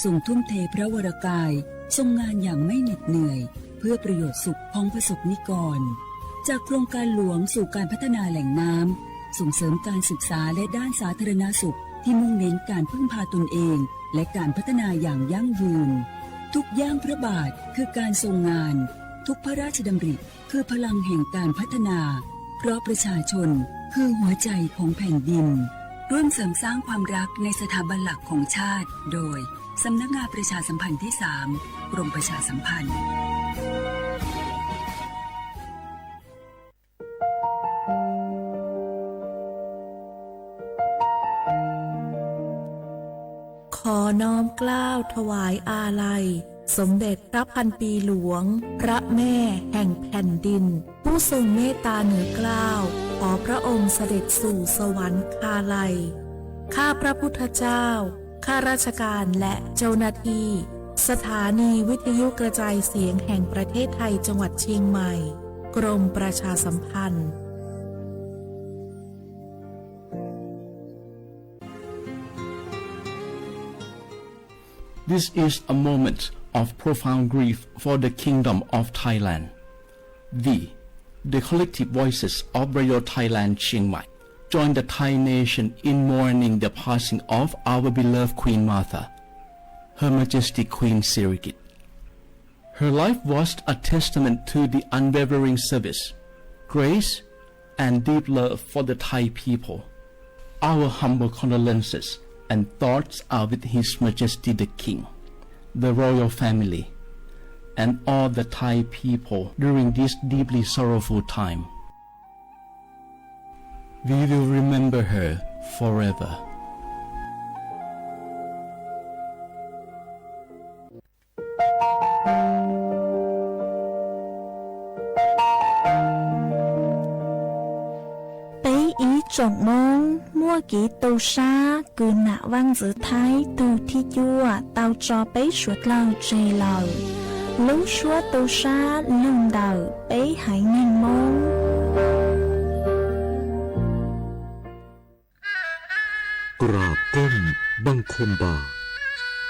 ทรงทุ่มเทพระวรกาย ทรงงานอย่างไม่เหน็ดเหนื่อย เพื่อประโยชน์สุขของประสบนิกร จากโครงการหลวงสู่การพัฒนาแหล่งน้ำ ส่งเสริมการศึกษาและด้านสาธารณสุข ที่มุ่งเน้นการพึ่งพาตนเอง และการพัฒนาอย่างยั่งยืน ทุกย่างพระบาทคือการทรงงาน ทุกพระราชดำริ คือพลังแห่งการพัฒนา เพราะประชาชนคือหัวใจของแผ่นดิน ร่วมเสริมสร้างความรักในสถาบันหลักของชาติ โดย สำนักงานประชาสัมพันธ์ที่สาม กรมประชาสัมพันธ์ ขอน้อมเกล้าถวายอาลัยสมเด็จพระพันปีหลวง พระแม่แห่งแผ่นดิน ผู้ทรงเมตตาเหนือเกล้า ขอพระองค์เสด็จสู่สวรรคาลัย ข้าพระพุทธเจ้า ข้าราชการและเจ้าหน้าที่ สถานีวิทยุกระจายเสียงแห่งประเทศไทยจังหวัดเชียงใหม่ กรมประชาสัมพันธ์ This is a moment of profound grief for the Kingdom of Thailand. We, the collective voices of Radio Thailand Chiang Mai, join the Thai nation in mourning the passing of our beloved Queen Mother, Her Majesty Queen Sirikit. Her life was a testament to the unwavering service, grace, and deep love for the Thai people. Our humble condolences and thoughts are with His Majesty the King, the royal family, and all the Thai people during this deeply sorrowful time. We will remember her forever. Peb ib tsoom Moob muaj kev tu sab kws nam vaaj ntxwv Thaib tug thib cuaj tau tso peb suav dlawg tseg lawm. Lub suab tu sab lug ntawm peb haiv neeg Moob. กราบก้มบังคมบาท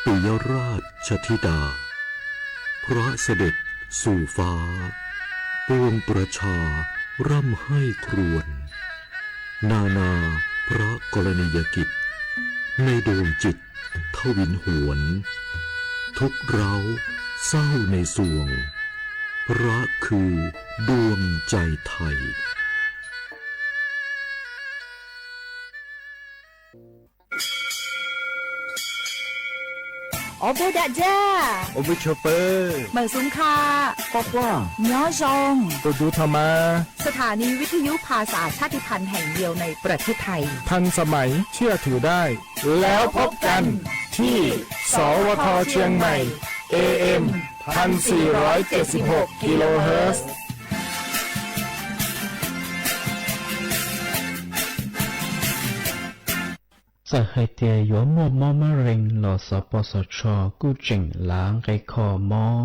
ปิยราชธิดา พระเสด็จสู่ฟ้า ปวงประชาร่ำไห้ครวญ นานาพระกรณียกิจ ในดวงจิตทวินหวน ทุกข์ร้าวเศร้าในสวง พระคือดวงใจไทย Ua pug dam ja, ua pug tshua pawg, meem xoom kha, quaj quaj, nyob zoo, tu du tho mas. สถานีวิทยุภาษาชาติพันธุ์แห่งเดียวในประเทศไทย ทันสมัย เชื่อถือได้ แล้วพบกันที่ สวท เชียงใหม่ เอเอ็ม พันสี่ร้อยเจ็ดสิบหก กิโลเฮิรตซ์ Txawm hais tias yuav muaj mob mab rees los xov pos xov tsho kuj tseem lav nqe kho mob,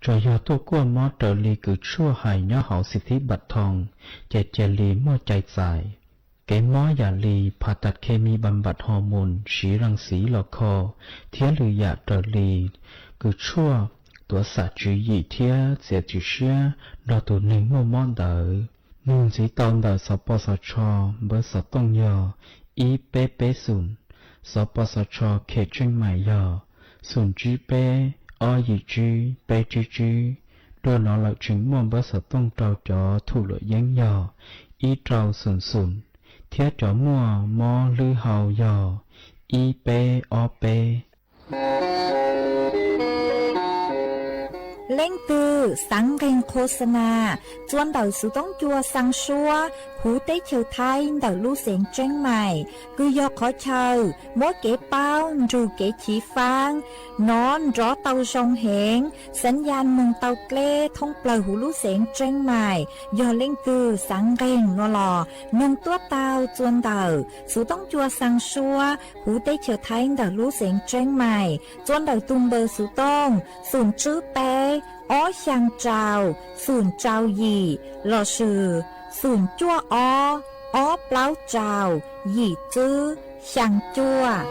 tsuas yog tuaj kuaj mob raws li kws tshuaj hais nyob hauv xim thib npam thoo ces cia li muaj cai txais. Kev mob yam li pha tas khe mi npam npam hos mus siv ras xiv los kho thiab lwm yam raws li kws tshuaj tuav xam tswv yim thiab txiav tswv siab nrog tus neeg muaj mob ntawd. Nug ntxiv tau ntawm xov pos xov tsho npawb xov tooj yog ib peb peb xoom, xov pos xov tsho khem tseej mais yog xoom tsib peb ob yim tsib peb tsib tsib. Dua no lawm tseem muaj npawb xov tooj rau cov thum luam yeeb yog ib rau xoom xoom, thiab cov muaj mob hlwb hau yog ib peb ob peb. Leej twg xaav nqeeg qhua xa nas txua ntawm xuv toob cua xaa suab huv teb chaws Thaib ntawm lub xeev Tseeb Mais, kws yog qhov chaw muab kev paub nrug kev chiv faab nov nrov tau zoo heev, xaav ya noog tau dleb thoob plawg huv lub xeev Tseeb Mais. Yog leej twg xaav nqeeg no los noog tuab tau txua ntawm xuv toob cua xaa suab huv teb chaws Thaib ntawm lub xeev Tseeb Mais, txua ntawm tug npawb xuv tooj xoom tsib peb ob xyaa rau xoom rau yim lossis xoom cuaj ob ob plaub rau yim tsib xyaa cuaj.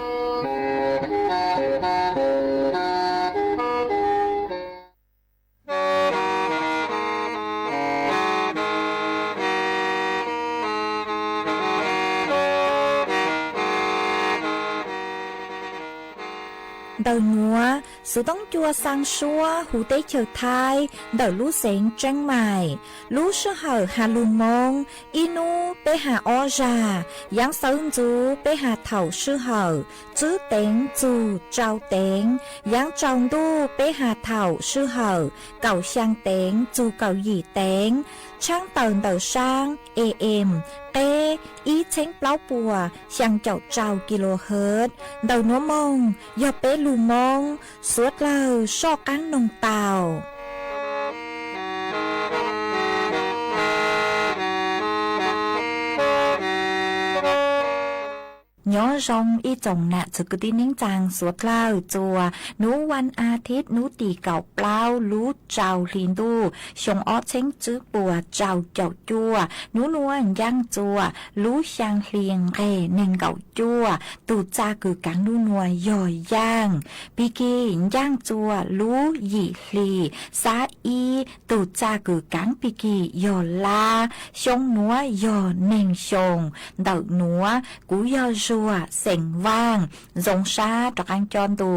Ntawm nuav, Xuv Toob Cua xaa suab huv teb chaws Thaib ntawm lub xeev Tseeb Maim. Lub sij hawm has lug Moob, ib nub peb has ob zag, yaav xawv ntxuv peb has thaum sij hawm tswb teev txug tsau teev, yaav tsaus ntuj peb has thaum sij hawm kaum xyaa teev txug kaum yim teev, tshaab tawm ntawm saab A M qeb ib txheeb plaub puas xyaa caum rau kilohertz. Ntawm nuav moog yog peb lug Moob, suav dlawg soj qaab noog tau. Nyob zoo ib tsoom nam txwv kwv tij neej tsaa suav dlawg txuas nub vas as thiv nub tim kaum plaub lub rau hli ntuj xyoo ob txheeb tswb puas rau caum cuaj. Nub nuav ncaaj txuas lub xyaa hli nqeg neeg nkaum cuaj. Tug txaj kws kaav nub nuav yog yaaj, pig kig ncaaj txuas lub yim hli xab ib. Tug txaj kws kaav pig kig yog lab, xyoo nuav yog neeg xyoos. Ntawm nuav kuv yog Zuag xeem Vaaj, zoo sab rov qaab coj ntu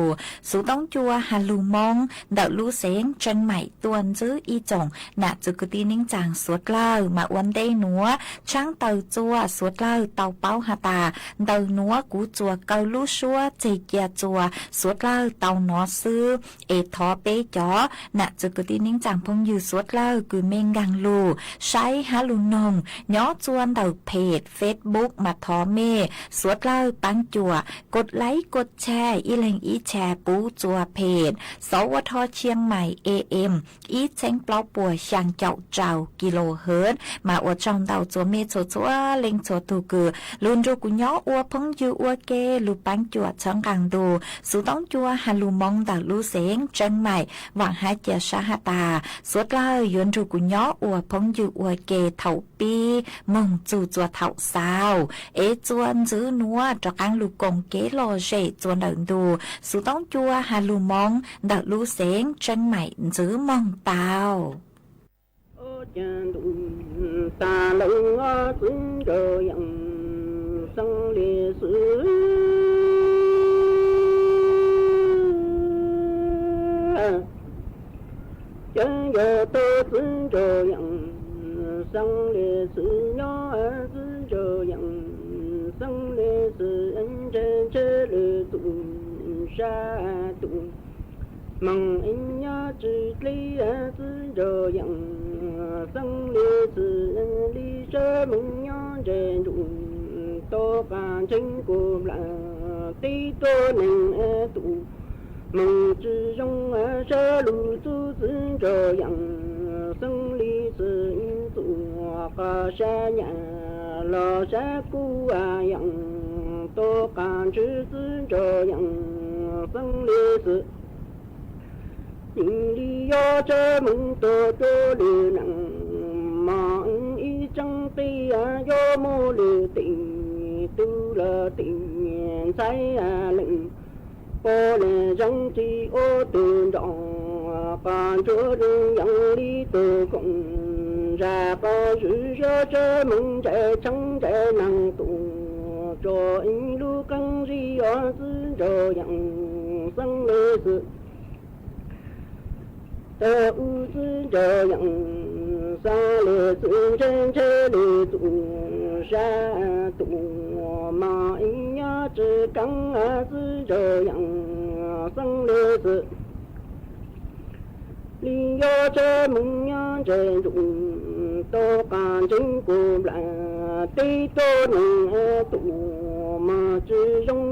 Xuv Toob Cua has lug Moob ntawm lub xeev Tseeb Maim tuaj ntsib ib tsoom nam txwv kwv tij neej tsaa suav dlawg. Mas ua ntej nuav tshaab tawm txuas suav dlawg tau paub has tas ntawm nuav kuv txuas kaw lub suab txeg cia txuas suav dlawg tau nov xwb. Es thov peb cov nam txwv kwv tij neej tsaa phooj ywg suav dlawg kws mej nkaag lug saib hab lug noog nyob txuas ntawm phem Facebook mas thov mej suav dlawg paab cuam kos laib kos tshaj ib leeg ib tshaj pub txuas phem Xov Ua Dho Tshiab Mais A M ib txheeb plaub puas xyaa caum rau kilohertz. Mas ua tsaug ntau txuas mej txhua txhua leej txhua tug kws lug nrug kuv nyob ua phooj ywg ua ke lug paab cuam txhawb nqaa ntu Xuv Toob Cua has lug Moob ntawm lub xeev Tseeb Maim. Vaam hab cia sab has tas suav dlawg yuav nrug kuv nyob ua phooj ywg ua ke thaum pib moog txug txuas thaum xaus. Es txuas ntxiv nuav rov qaab lug koom kev lom zem txuas ntawm ntu Xuv Toob Cua has lug Moob ntawm lub xeev Tseeb Maim ntxiv moog tau. Ob cag ntuj tas lawm ob txwv nraug yeej xeeb le xwb. Cov yog tau txwv nraug yeej xeeb le xwb, nyob txwv nraug yeej xeeb le xwb, ntshe ntshe lwm tus sab tus moog nyob tsis dleb txwv nraug yeej xeeb le xwb, li sab moog nyob ntseg nruj tau qas ntseeg kuv nplaj teb tuab neeg tus moog tsis zoo sab lug txuj txwv nraug yeej xeeb le xwb, txuj qas sab nyam los sab kuj yeej tau qas ntswv txwv nraug yeej xeeb le xwb. Nim li yog sab moog tau tuab lwm neej mas ib tsaab teb yuav muaj lwm tes tub lawm tes ntxhais leej pog le zeej tsis ua tug nrog qas ntsuav zoo yeej li tug koom zag qas zwm zog sab moog ntsais tsheeb ntsais neeg tus tso ib lub qeej zib ob txwv nraug yeej xeeb le xwb. Tau u txwv nraug yeej xeeb le xwb, ntshe ntshe le tus sab tus mas ib nyob tsis kaab txwv nraug yeej xeeb le xwb. Li yog sab moog nyob ntseg nruj tau qas ntseeg kuv nplaj teb tuab neeg tus mas tsis zoo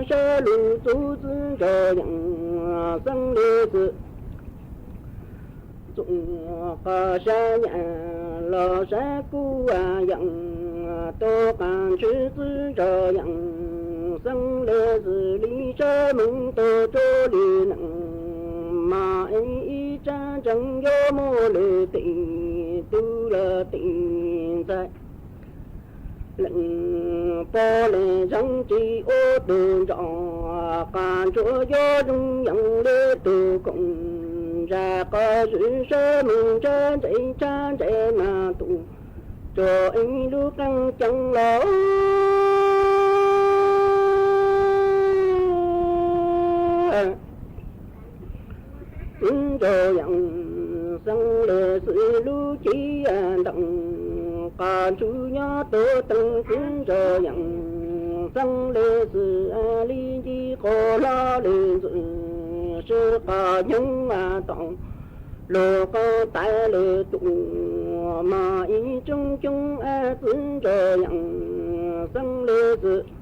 sab lug txuj txwv nraug yeej xeeb le xwb. Txuj qas sab nyam los sab kuj yeej tau qas ntswv txwv nraug yeej xeeb le xwb, li sab moog tau tuab lwm neej mas ib tsaab ntseeg yuav muaj lwm tes tub lawm tes ntxhais leej pog le zeej tsis ua tug nrog qas ntsuav yuav zoo yeej li tug koom zag qas zwm sab moog ntsais ntsais tshab ntsais neeg tus tso ib lub qeej ceeb los Txiv ntsuag yeej xeeb le xwb lub cev ntoos, qos ntsuj nyob tuaj teeg txiv ntsuag yeej xeeb le xwb li nce qos hlo le ntxwm, sib qos nyoog tom luag qos tais le tuaj mas ib tsoom xyoob txiv ntsuag yeej xeeb le xwb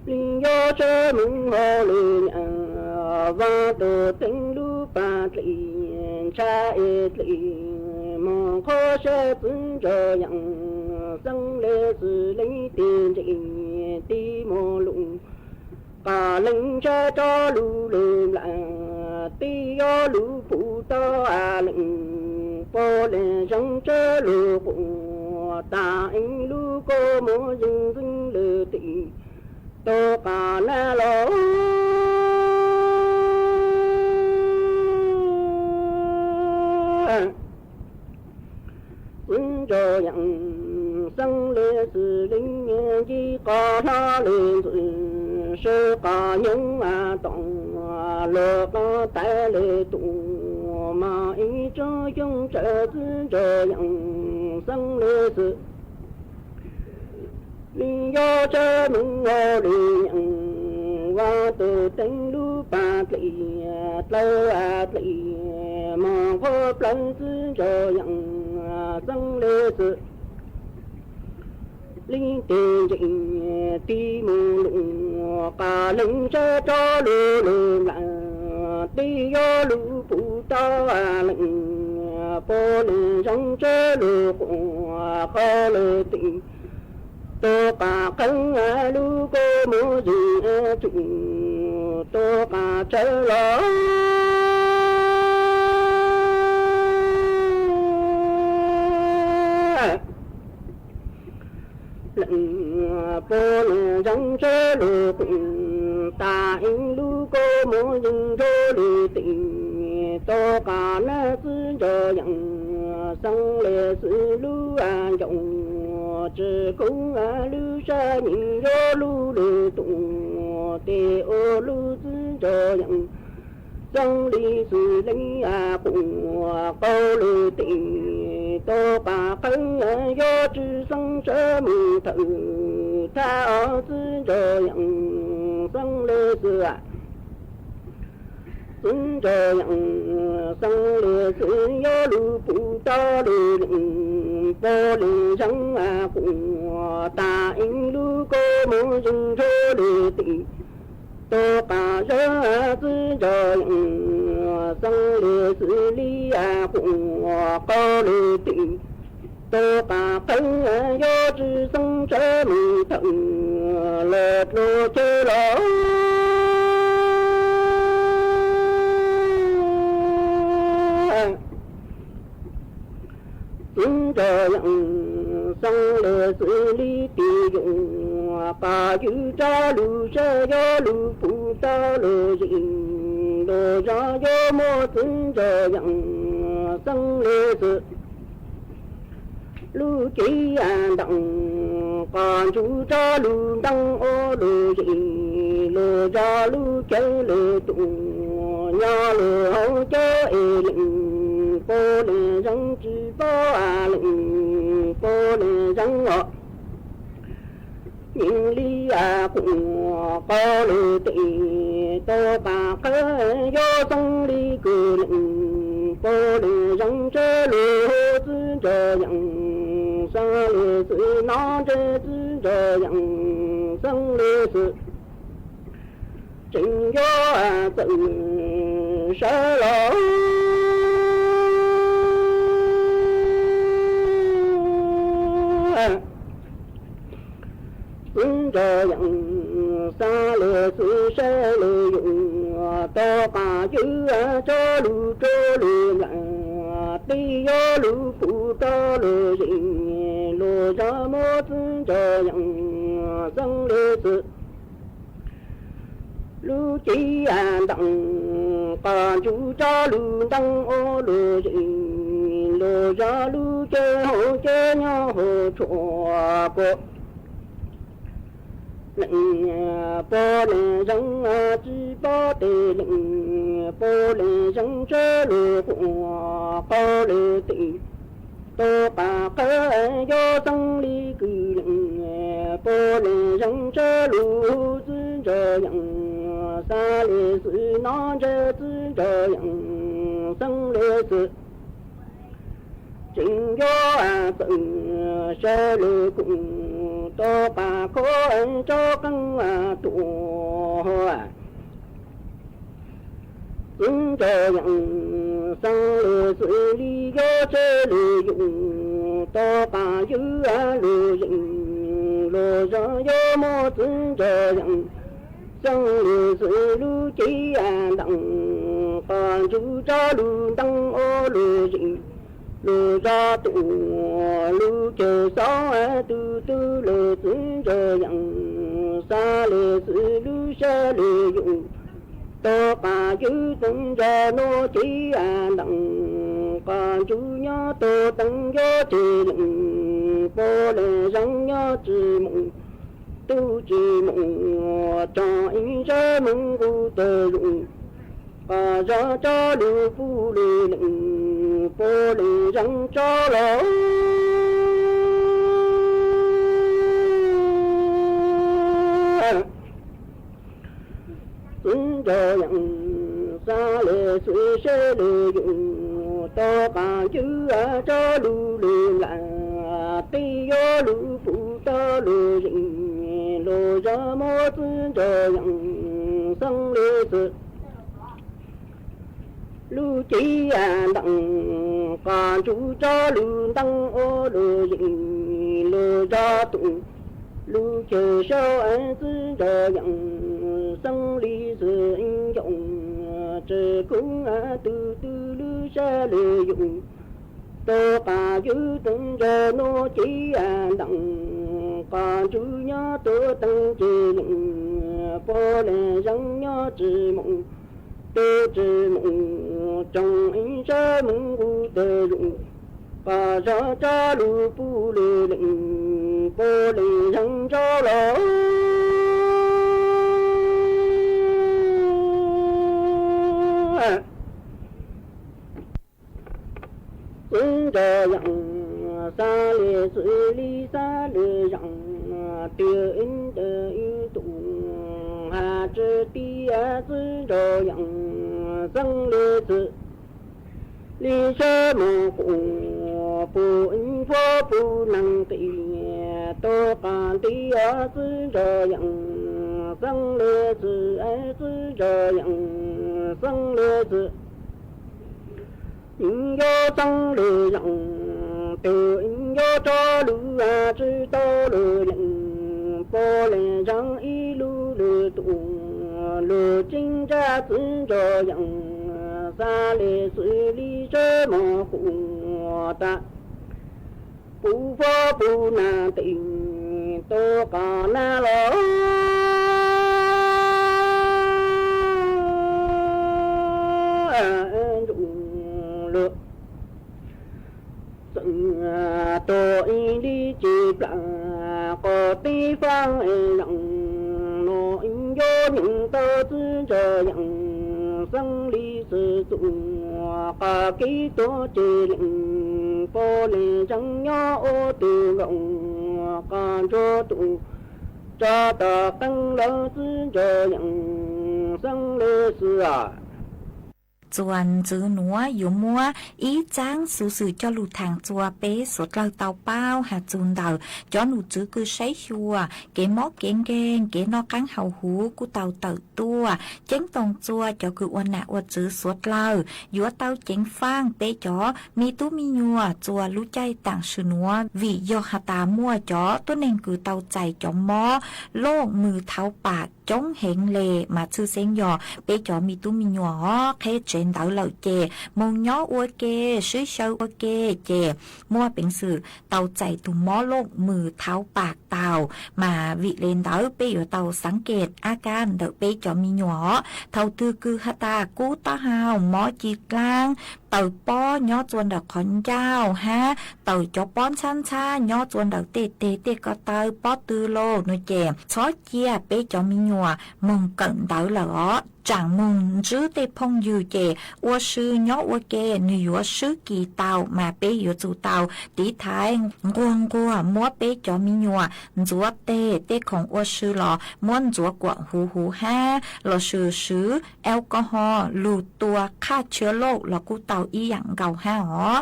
li nyob sab moos hauv le nyiam vaj tus teev lub pas dlim ntsha es dlim mus qhov sab txiv ntsuag yeej xeeb le xwb leej tij ntse tij mus lus qos leej ntsha rov lug le nplam tij yob lug puv tau leej pog le zeeg tsab lug quas tas ib lub kua muag zeeg ntxeev le tim tus qos na los txiv ntsuag yeej xeeb le xwb li nce qos hlo le ntxwm, sib qos nyoog tom luag qos tais le tuaj mas ib tsoom xyoob txiv ntsuag yeej xeeb le xwb li nyob sab moos hauv le nyiam vaj tus teev lub pas dlim dlawb dlim mus qhov plawv txiv ntsuag yeej xeeb le xwb leej tij ntse tij mus lus qos leej ntsha rov lug le nplam tij yob lug puv tau leej pog le zeeg tsab lug quas qos le tim tus qos qeeb lub kua muag zeeg tsum tus qos tsawv los leej pog le zeeg tsab lug quas tas ib lub kua muag zeeg nrog le tim tus qos na txiv ntsuag yeej xeeb le xwb lub ncauj tsis kub lub sab nyeem yuav lub le tuaj tes ua lub txiv ntsuag yeej xeeb li xwb leej quas qos le tim tus qos qeeb yuav tsis xeeb sab mus thawm thab os txiv ntsuag yeej xeeb le xwb txiv ntsuag yeej xeeb le xwb yuav lug puv tau le leej pog le zeeg quas tas ib lub kua muag zeeg nrog le tim tus qos zab txiv ntsuag yeej xeeb le xwb li quas qos le tim tus qos qeeb yuav tsis xeeb sab mus thawm los dluag chaw los txiv ntsuag yeej xeeb le xwb li tim yuav qos ywj rov lug sab yuav lug puv tau le zim los zog yuav muab txiv ntsuag yeej xeeb le xwb lub cev ntoos qos ntsuj rov lug ntees ua le zim los zog lub chaw le tuaj nyob le hauv cov es leej pog le zeeg tsis paub leej pog le zeeg os nyeem li quas qos le tim tus qos qeeb yuav xeeb li kws leej pog le zeeg tsab lug txiv ntsuag yeej xeeb le xwb no ntshe txiv ntsuag yeej xeeb le xwb tseem yuav txawm sawv los txiv ntsuag yeej xeeb le xwb sab le yuav tau qos ywj tso lug rau le nplam tij yuav lug puv tau le zim los zog muab txiv ntsuag yeej xeeb le xwb lub cev ntoos qos ntsuj rov lug ntees ua le zim los zog lub chaw hauv cov nyob hauv tshuaj kua Leej pog leej zeej tsis paub tes leej, pog leej zeej sawv lug quas qhov lawv twb tau qab qhawv yuav xeeb li kws leej, pog leej zeej sawv lug txwv ntsa yees, xav le xwb no ntshe txwv ntsa yees xeeb le xwb. Tseem yuav txawm sawv lug kuj tau qab qhov tso qeej tuaj. Txwv ntsa yees xeeb le xwb li yuav tseb le yus, tau qab ywj lug zeem lug zog yuav muab txwv ntsa yees xeeb le xwb lub cev ntees, qab ntsug rov lug ntees ua lug zeem lug zog tus lub chaw xauv tus twg le txwv ntsa yees xav le xwb lub sab le yus, tau qab ywj txwv ntsa nuav cev ntees, qab ntsug nyob tuaj teev yuav tseb leej, pog leej zeej nyob tsis moov tub tsis moov, tso ib sab moog nqus tawm zoov, qab zog rov lug pub le leej, pog leej zeej tso los. Txwv ntsa yees xav le xwb seb le yus, tau qab ywj rov lug le nplaim, teb yuav lug pub rov lug zeem lug zog muab txwv ntsa yees xeeb le xwb lub cev ntees, qab ntsug rov lug ntees ua lug zeem lug zog tus lub chaw xauv txwv ntsa yees xeeb le xwb nyob tsis kub tug twg lub sab le yus, tau qab ywj txwv ntsa nuav cev ntees, qab ntsug nyob tuaj teev tseb leej, pog leej zeej nyob tsis moov tub tsis moov, tso ib sab moog nqus tawm zoov, qab zog rov lug pub le leej, pog leej zeej tso los. Txwv ntsa yees xav le xwb li xav le zeem, tiag ib ntawm ib tug has tsis tiav txwv ntsa yees xeeb le xwb li sab moog quas pug ib vuag pug neeg qis, tau qab ntiav txwv ntsa yees xeeb le xwb, txwv ntsa yees xeeb le xwb. Yuav xeeb le zeem, tes yuav rov lug tsis tau le leej, pog leej zeej ib lub le tus lug tseeb ntsab txwv ntsa yees xav le xwb li sab moog quas tas pug vuag pug neeg qis, tau qab nag los ntsug lug. Txeem tuag ib li tsis plam qhov teb faaj leej, nuav yuav nyeem tau txwv ntsa yees xeeb li xwb txuas qab kev tuag tseb leej, pog leej zeej nyob ua tug nkaus qab ntsuag tus rov tau qeej lawm txwv ntsa yees xeeb le xwb. Txuas ntxiv nuav yuav muab ib txaab xuv xwm coj lug thaam txuas peb suav dlawg tau paub has txug ntawm cov num tswv kws saib xyuas kev mob kev nkeeg, kev noj qaab haus huv kuj tau tawm tuaj ceeb toom txuas cov kws ua nam ua tswv suav dlawg yuav tau ceev faaj peb cov me tub me nyuam txuas lub caij taam sim nuav, vim yog has tas muaj cov tuab neeg kws tau txais cov mob looj mws thaub pam coob heev le, mas tshwj xeeb yog peb cov me tub me nyuam os. Qheb tsev ntawd lawm ces moog nyob ua ke, swb xyaw ua ke ces muaj peev xwm tau txais tug mob looj mws thaub pam tau. Mas vim le ntawd peb yuav tau xaav kej ab kab ntawm peb cov me nyuam os. Thaum twg kws has tas kub taub hau, mob ci dlaab, taws pob nyob txua ntawm qhov ncauj hab taws cov pob ntxhab ntxhab nyob txua ntawm tej teg tej ko taw pob tw lauj no ces txhob cia peb cov me nyuam moog kawm ntawv lawm os. Tsaam moog ntsib tej phooj ywg ces ua sw nyob ua ke, nwg yuav swb kis tau mas peb yuav tsum tau tiv thaiv nquag nquag muab peb cov me nyuam ntxuav teg, tej khoom ua sw los muab ntxuav kuam huv huv hab lossis swv alcohol lug tua qhaj tshiab lauj los kuj tau ib yaam nkaus hab os.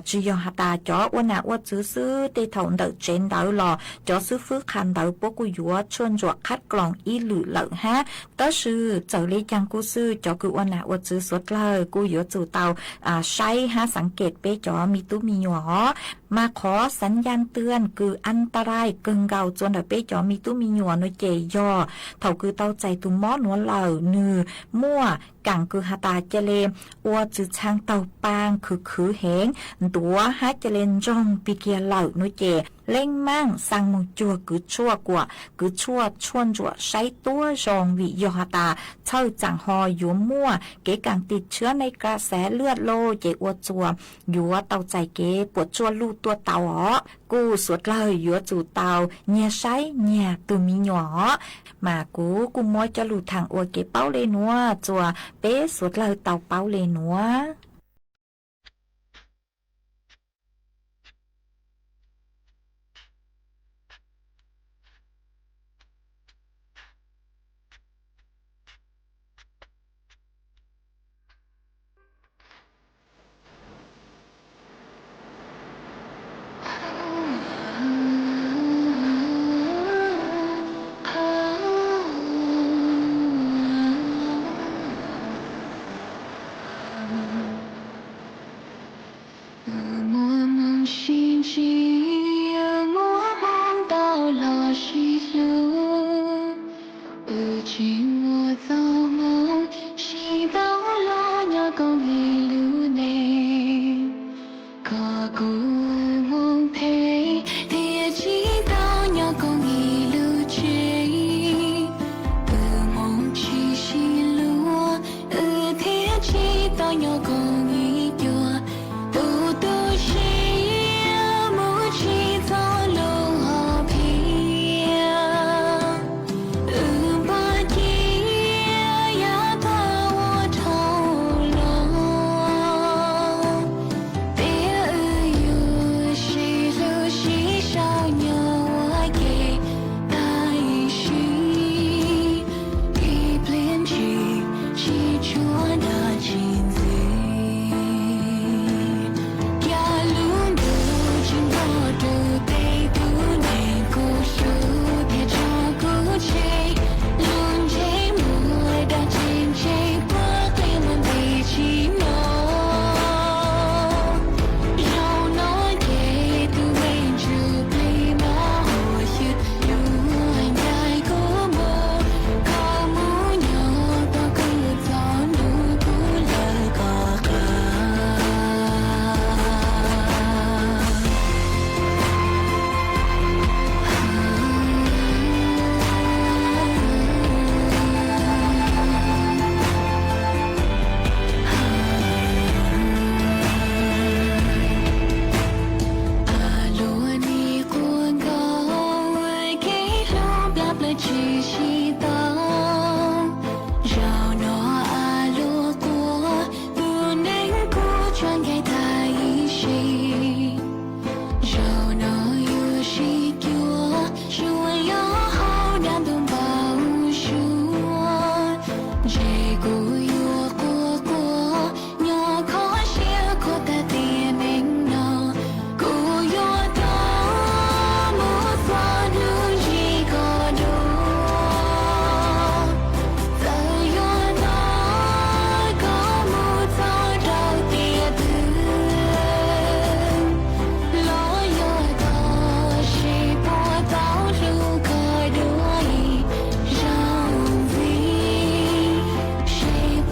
Tsi yog has tas cov ua nam ua txwv xwb, tej thaum ntawm tsev ntawv los cov xwb fwb qha ntawv puab kuj yuav tshuaj ntsuam qhab kloos ib lwm lawm hab. Tab sis txawm le caag kuj xwb, cov kws ua nam ua txwv suav dlawg kuj yuav tsum tau saib hab xaav kem peb cov me tub me nyuam os. Mas qhov xav nca ntws kws an ta rai kawg nkaus txua ntawm peb cov me tub me nyuam no ces yog thaum kws tau txais tus mob nuav lawm, nwg muaj kaam kws has tas ca le ua txwv txhang taug paa khwv khwv heev, ntuav hab ca le ntsoog pig kiag lawm no ces leej maaj xaa moog cuag kws tshuaj kuam, kws tshuaj tshuaj ntsuam saib tuab zoo, vim yog has tas txhawj tsaam ho yuav muaj kev kaam tim tshiab neej ka xav lwaj lauj ces ua txuas yuav tau txais kev puam tsuaj luj tuaj tau os. Kuj suav dlawg yuav tsum tau nyiag saib nyiag tug me nyuam os. Mas kuv kuj muab cov lug thaam ua kev paub le nuav txuas peb suav dlawg tau paub le nuav. Muaj hmoo sib ntsib, muaj hmoo tau los sib hlub. Wb tsis muaj txoj hmoo sib tau los nyob koom ib lub neej. Koj kuv wb hmoo phem thiaj tsis tau nyob koom ib lub tsev. Wb hmoo tsis sib luag, wb thiaj tsis tau nyob koom ib cuag. Tus tu siab mus tsis txog lub hom phiaj. Wb npaj cia yav tag ua dhau los, thiab wb yuav sib hlub sib sau nyob ua ke tam sim. Ib pliag ntshis tsis tshuav dab tsi ntxiv. Cas lub ntuj tsis nto rau tej tug neeg kuv hlub thiaj tso kuv tseg. Lub ntsej muag dag ntse ntse puag qe mus ntev tsis nyob. Zaum no ces tus me ntsuj plig mab huam xyw yuav ncaim kuv mus. Koj mus nyob tau kuv txoj hnub kuv lawv koj qab. Luag nig quaj nkaus, kev hlub plab plaws tsis sib tau. Zaum no a luag quaj, tus neeg kuv tsuas ncaim tag ib sim. Zaum no yuav sib cuag, tsuas yog hauv dab ntub npau suav. Ntshe kuv yuav quaj quaj, nyob kho siab khuav tag tiam neej no. Kuv yuav tau mus txog hnub ntsib koj dua. Txawm yuav hnov koj mus txog rau tiam twg, los yuav tau seb puas tau hlub koj dua ib zaug ntxiv, seb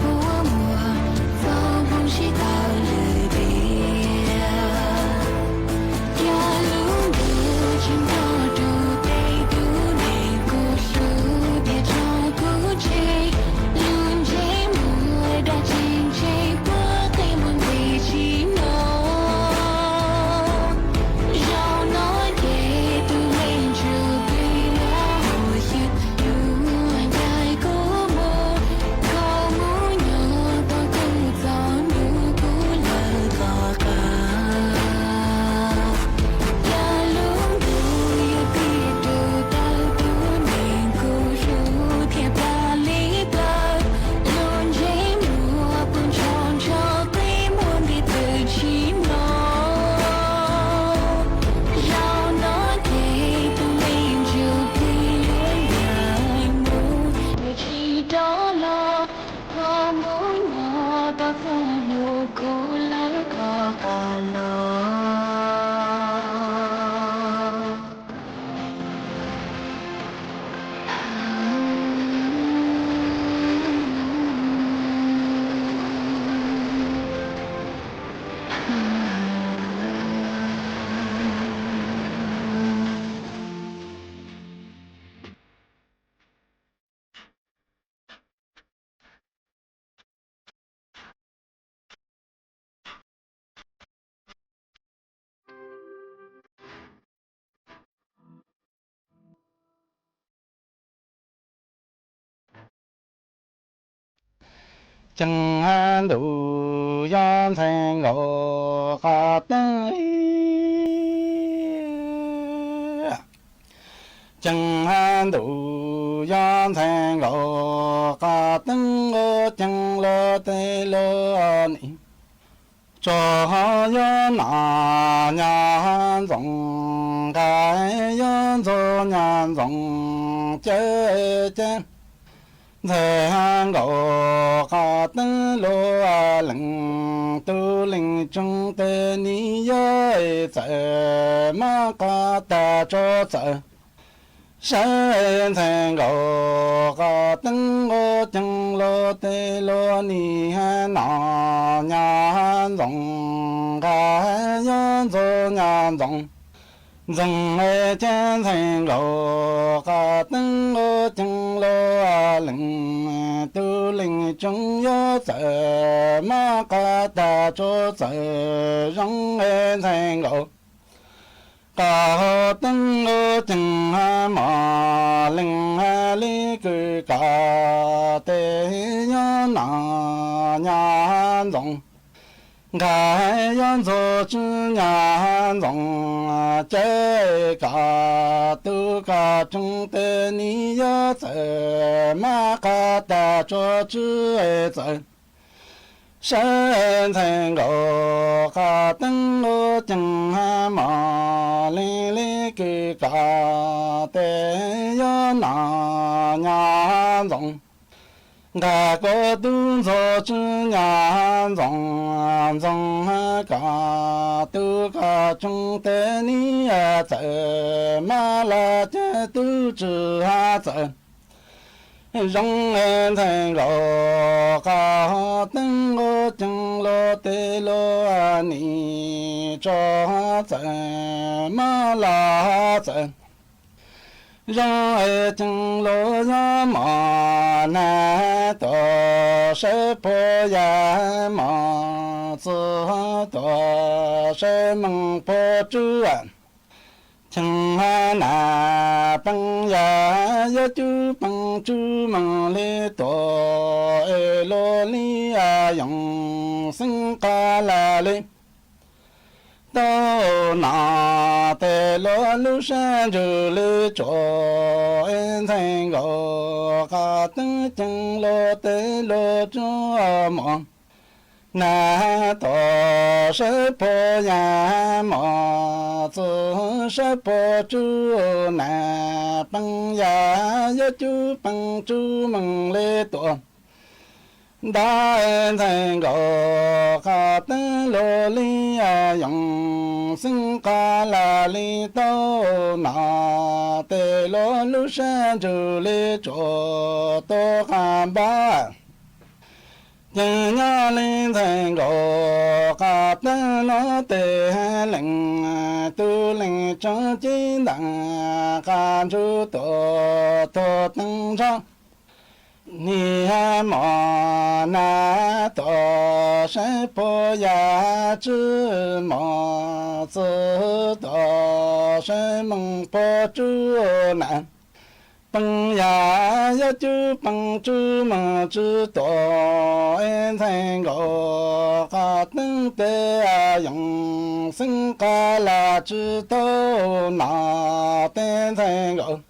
Koj phooj ywg kuv lawv koj qab los. Ceeb ntuj yog ntxhais nkaus qhov teeb. Ceeb ntuj yog ntxhais nkaus qhov teeb, ceeb lug tej lug nim. Tso yuav nom nyab ntxoov, nqa yuav ntxuag nyab ntxoov cawm cawm. Ntxhais nkaus qhov teeb lug lees, tus lees tsoom tej nim yuav txawm mab qhov tag tso txawm. Saib ntxhais nkaus qhov teeb, ceeb lug tej lug nim nom nyab ntxoov, nqa yuav ntxuag nyab ntxoov. Ntxoov ces ntxhais nkaus qhov teeb, ceeb lug lees, tus lees tsoom yuav txawm mab qhov tag tso txawm zoo. Ntxhais nkaus qhov teeb, ceeb mos lees li kws koj tej yuav nom nyab ntxoov, nqa yuav ntxuag tsw nyab ntxoov cawm koj, tus koj tsoom tej nim yuav txawm mab qhov tag tso tsw txawm. Saib ntxhais nkaus qhov teeb, ceeb mos lees li kws koj tej yuav nom nyab ntxoov, nqa koj tus ntxuag tsw nyab ntxoov, ntxoov koj, tus koj tsoom tej nim txawm mab los ces tus tsw hab txawm zoo. Ntxhais nkaus qhov teeb, ceeb lug tej lug nim tso txawm mab los txawm zoo. Ceeb lug yuav mos nag tuaj saib puag yam mos, txwv tuaj saib meej puag tsuj. Cheeb nag peeb yam yuav cub peeb tsuj meej li tuaj, es luag li yoos xeeb qab laj li tau nom, tej luag lub sab ntsug li tsuas. Ntxhais nkaus qhov teeb, ceeb lug tej lug tsuj mos nag tuaj saib puag yam mos, txwv saib puag tsuj nag peeb yam yuav cub peeb tsuj meej li tuaj. Ntag ntxhais nkaus qhov teeb, luag li yoos xeeb qab laj li tau nom, tej luag lub sab ntsug li tsuas tuaj qab npab. Ces nyob li ntxhais nkaus qhov teeb no tej lees, tus lees tsoom ceeb ntees qab ntsug tuaj tuag teeb ntsho. Niag mos nag tuaj saib puag yam tsw mos, txwv tuaj saib meej puag tsuj nag peeb yam yuav cub peeb tsuj meej tsw tuaj. Ntxhais nkaus qhov teeb, tej yoos xeeb qab laj tsw tau nom, tej ntxhais nkaus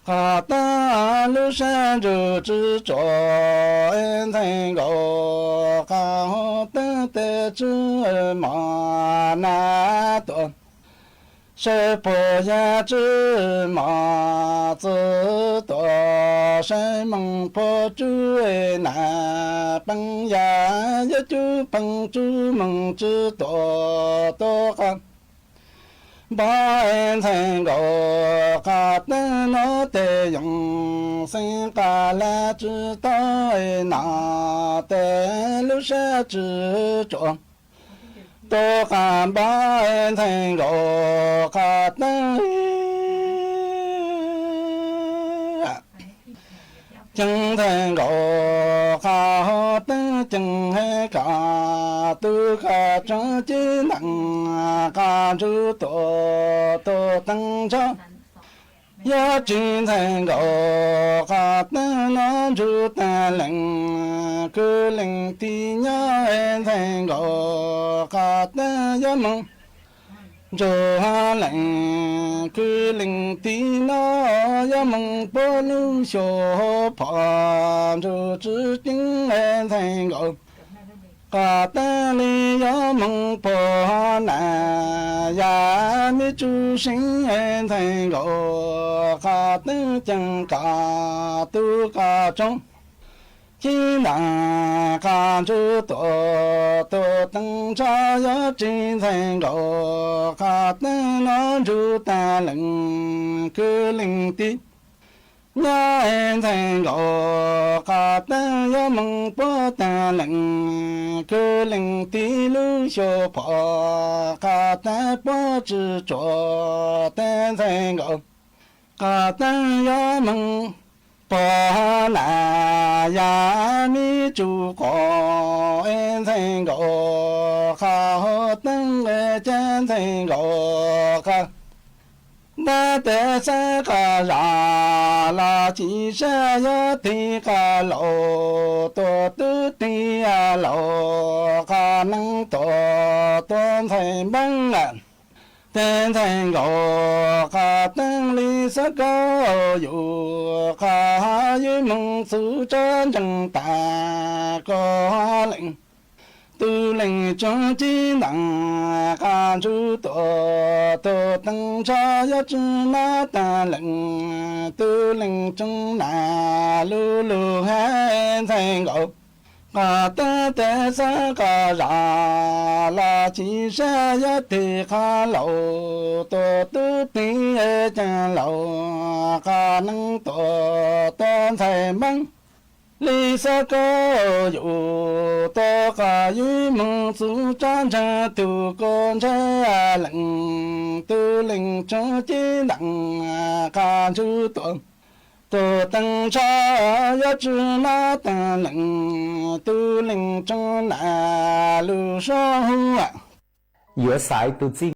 qhov teeb lub sab ntsug tsw tsuas. Ntxhais nkaus qhov teeb, tej tsw mos nag tuaj Saib puag yaj tswb mos txwv tuam, saib moos puag tswb nas peeb yaj, yog cub pheej tswb moos tswb tuam tuaj qab npab ntxhais nkaus qab teeb no tes yoos xeeb qab laj tswb tau nas tes lub sab tswb tsuas tuaj qab npab ntxhais nkaus qab teeb ceeb ntxhais nkaus qab hauv teeb ceeb hais qab tub qab tsoom cib ntees qab ntsuj tuam tuaj teeb ntsha. Yog tsis ntxhais nkaus qab teeb no ntsuj tag lees kwv lees tij nyob ntxhais nkaus qab teeb yog moos ntsuj lees kwv lees tij no yog moos puag lub xyoo phom ntsuj tswb ceeb ntxhais nkaus qab teeb li yog moos puag nas yaj me tsuj seeb ntxhais nkaus qab teeb ceeb qab tub qab tsoom cib ntees qab ntsuj tuam tuaj teeb ntsha. Yog tsis ntxhais nkaus qab teeb no ntsuj tag lees kwv lees tij nyob ntxhais nkaus qab teeb yog moos puag tag lees kwv lees tij lub xyoo phom qab teeb puag tswb tsuas tag ntxhais nkaus qab teeb yog moos puag nas yaj me tsuj quas ntxhais nkaus qab hauv teeb cab ntxhais nkaus qab ntab tes xab qab zam los tsis sab yog tig qab laus tuaj tub tig laus qab neeb tuaj tuaj ntxhais npeeb tag ntxhais nkaus qab teeb li xab kauj yus qab yus moos txug tsob ntseeg tas koj lees tub lees tsoom cib ntees qab ntsuj tuam tuaj teeb ntsha. Yog tswb nab tag lees tub lees tsoom nas lub lug hais ntxhais nkaus qab teeb tes xab qab zam los tsis sab yog tig qab laus tuaj tub tig ceeb laus qab neeb tuaj tuaj ntxhais npeeb li xab kauj yus tuaj qab yus moos txug tsob ntseeg tug koj ntseeg lees tub lees tsoom cib ntees qab ntsuj tuam tuaj teeb ntsha. Yog tswb nab tag lees tub lees tsoom nas lub suab hu yuav xaiv tus txij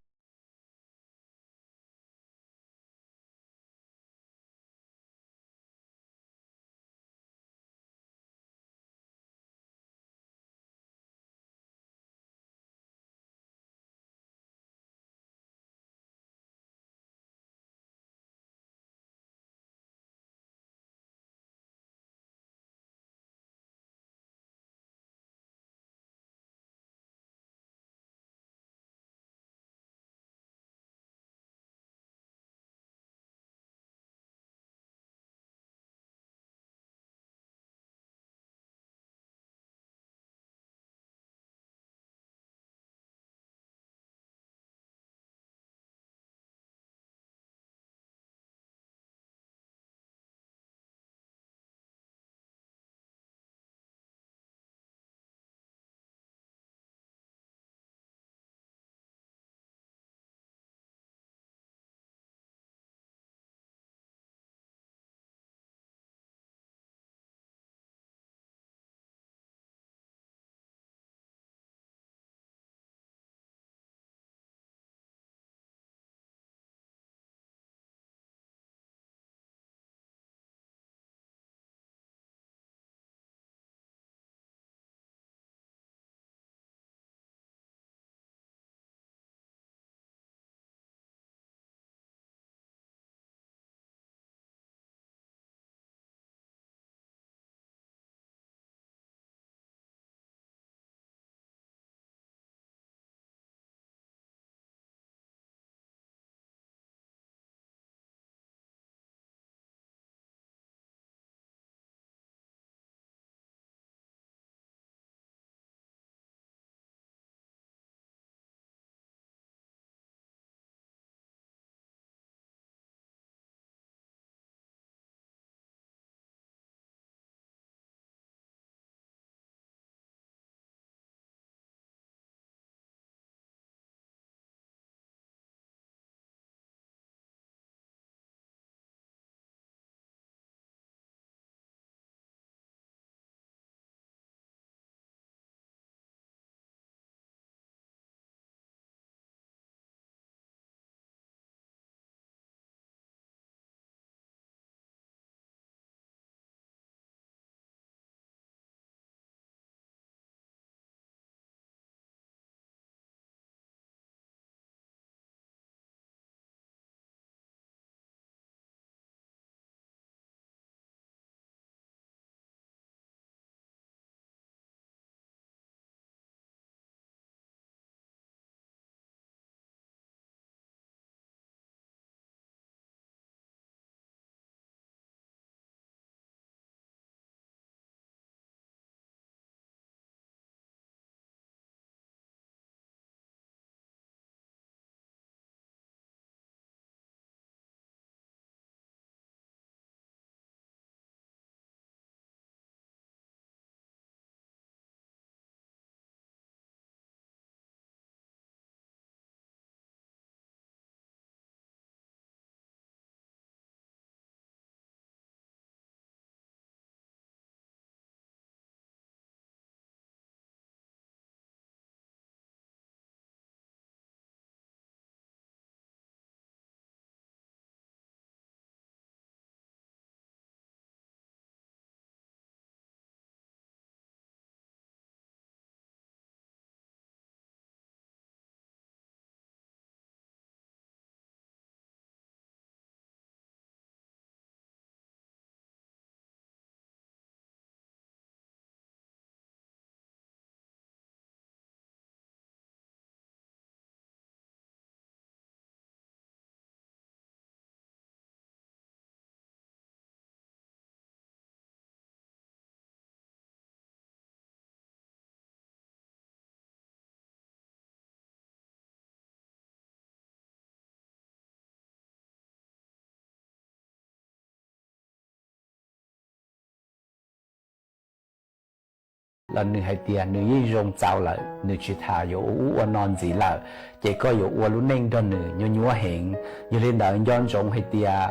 los nws hais tias nws yeej zoo txaus lawm, nws tsis tas yuav ua ub ua no ntxiv lawm, ces koj yuav ua lub neej nrog nws nyuaj nyuaj heev. Yog li ntawd nco ntsoov hais tias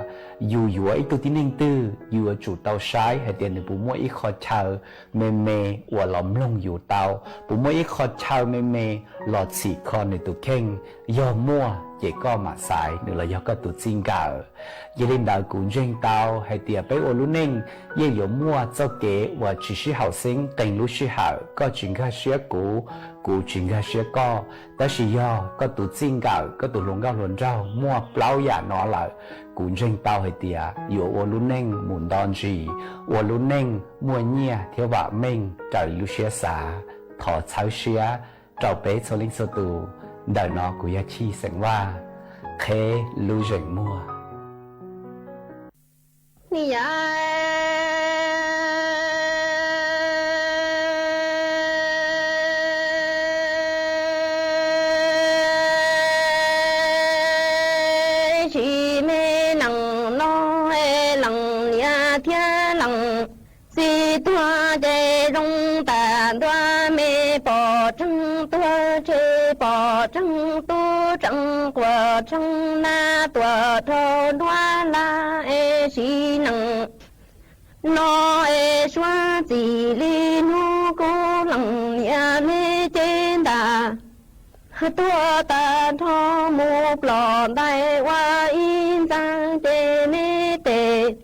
yus yuav ib tug tib neeg twg, yus yuav tsum tau saib hais tias nws puas muaj ib qho chaw me me uas los mloog yus tau, puas muaj ib qho chaw me me los txhim kho nws tus kheej. Yog muaj ces koj mam xaiv nws los yog koj tus txij nkawm. Yog li ntawd kuv ntseeg tau hais tias peb ua lub neej yeej yuav muaj txoj kev uas tsis sib haum xeeb qee lub sij hawm, koj tsis nkag siab kuv, kuv tsis nkag siab koj, tab sis yog koj tus txij nkawm, koj tus hluas nkauj hluas nraug muaj plaub yam no lawm, kuv ntseeg tau hais tias yuav ua lub neej mus nto ntsis, ua lub neej muaj nyiaj thiab vam meej raws li lub siab xav. Thov txhawb siab rau peb txhua leej txhua tus. Ntawm no kuv yog Chij xeem Vaj, qheb lub zeem muag. Tsis me nees no, leej niam thiab leej txiv tuag ces zoo tas ntua, me pom tseeb tuag, tseg pom tseeb tub, tseeb quas tseeb nab tuaj rau nruab laj. Es tsis nees no es suav txim li hnub, kuv leej niam me cev ntas tuag tag nrho, mus plom ntais ua ib ntxaag, ces me tes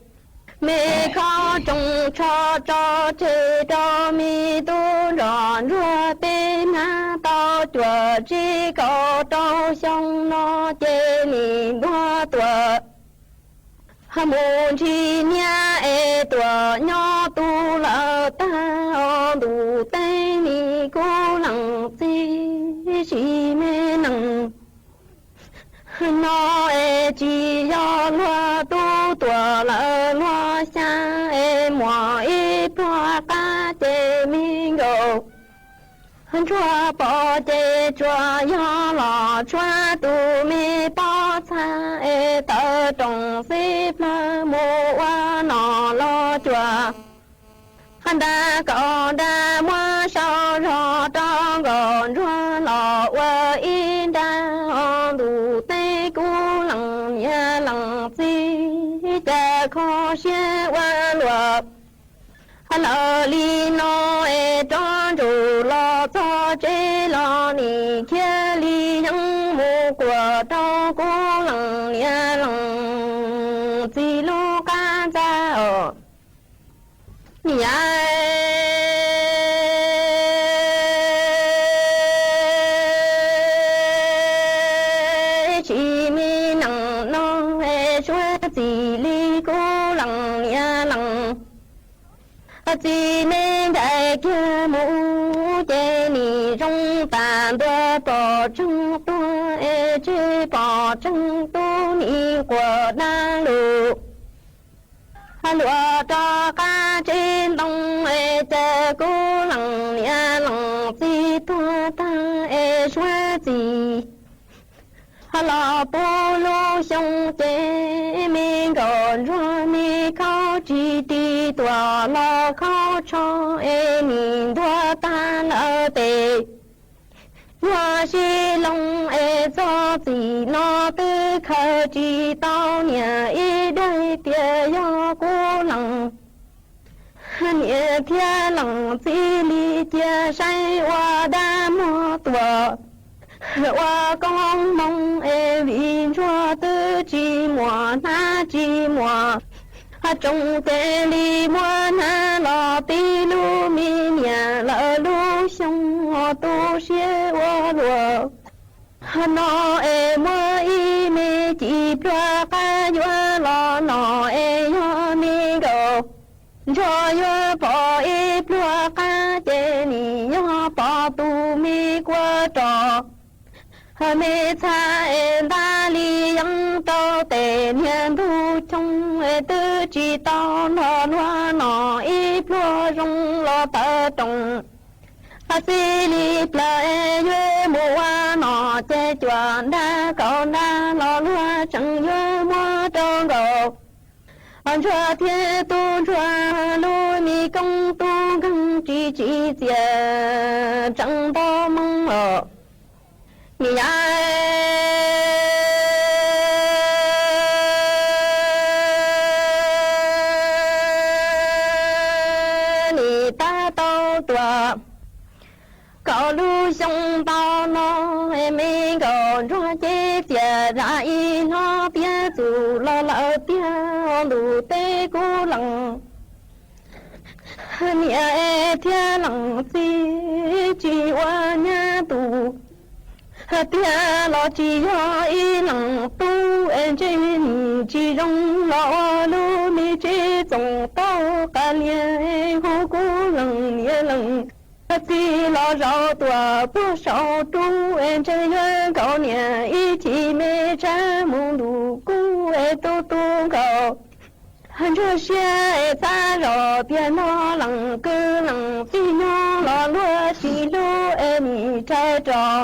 me khob tsoom tsho tso tseg rau me tub nrog ntsuag, tej hnab tau cuam tsib kaum rau xyoo no, ces nim npua tuam mus ntsis niab es tuam nyob tu lawm tag, ntuj teeb nim kuv leej txiv. Tsis me nees no es tsis yog luag tub, tuam lawm luag xyaa, es muaj ib pluag qab ces me nkaus ntsuag pom, ces tsuas yog los tshuav tus me pob txha, es tawm rooj xib plawg mus ua nom los cuam, nra kaum nra muab sau zog rau nkaus ntsuag los ua ib nra, ntuj teeb kuv leej niam leej txiv, cas kho siab ua luaj lawm li no. Es rov ntsum los txog tsev los nim khiav li yeeb mus quas rau kuv leej niam leej txiv lub qab ntxa os. Niam, tsis me nees no es suav txim li kuv leej niam leej txiv, neb ncaim kiag mus ces nim zoo tas ntua, pom tseeb tuag es tseg, pom tseeb tub nim quas dab lug luaj rov qab tsev ntoo, es cas kuv leej niam leej txiv tuag tag es suav txim los puv lub xyoo, ces me nkaus ntsuag me khaub tsis ris, tuam los khaub tsho es nim ntuag tag lawm tes. Yuav sib loo es txog txim no twb khaws tsis tau niam ib daim, tias yog kuv leej niam thiab leej txiv li cia saib ua dab muag tuam ua koob hmoov es vim ntsuag twb tsis muaj hnab tsis muaj tsoom, ces li muab hnab los pib lub me niam lawm lub xyoo, tu siab ua luaj no es muab ib me ci pluag qab yuav los no es yog me nkaus ntsuag yuav pom ib pluag qab, ces nim yog pom tus me kua rog me txha es ntab li yeeb rau tes niag ntug choo es twb tsis tau nrog luag no ib pluag zoo los tawm rooj. Txij li plaws es yuav mus ua nom ces cuam nra kaum nra los luag tseem yuav muab rau nkaus ntsuag thiab tub ntsuag lub me koob tub nkeeg tsis tsim txias tseem nto moo os. Nim yav nim tab tau tuaj kaum lub xyoo ntau no, es me nkauj ntsuag ces txias zam ib hlob tiav txuj los lawm tiag, ntuj teb kuv lees niam thiab lees txiv, tsis ua nyab tus tiag los tsis yog ib leeg tub, es ntshe nim tsis zoo los ua lub me tsev txoos tau qas lias, hu kuv lees niam lees txiv los zaum tuaj puag saum rub, es ntshe yuav nkaum niam ib chim me tshab mus ntuj kub, es tu tu nkaus ntsuag siab, es xav zoj tiag no lees kwv lees txiv nyob los luag tsis hlub, es nim rhais rau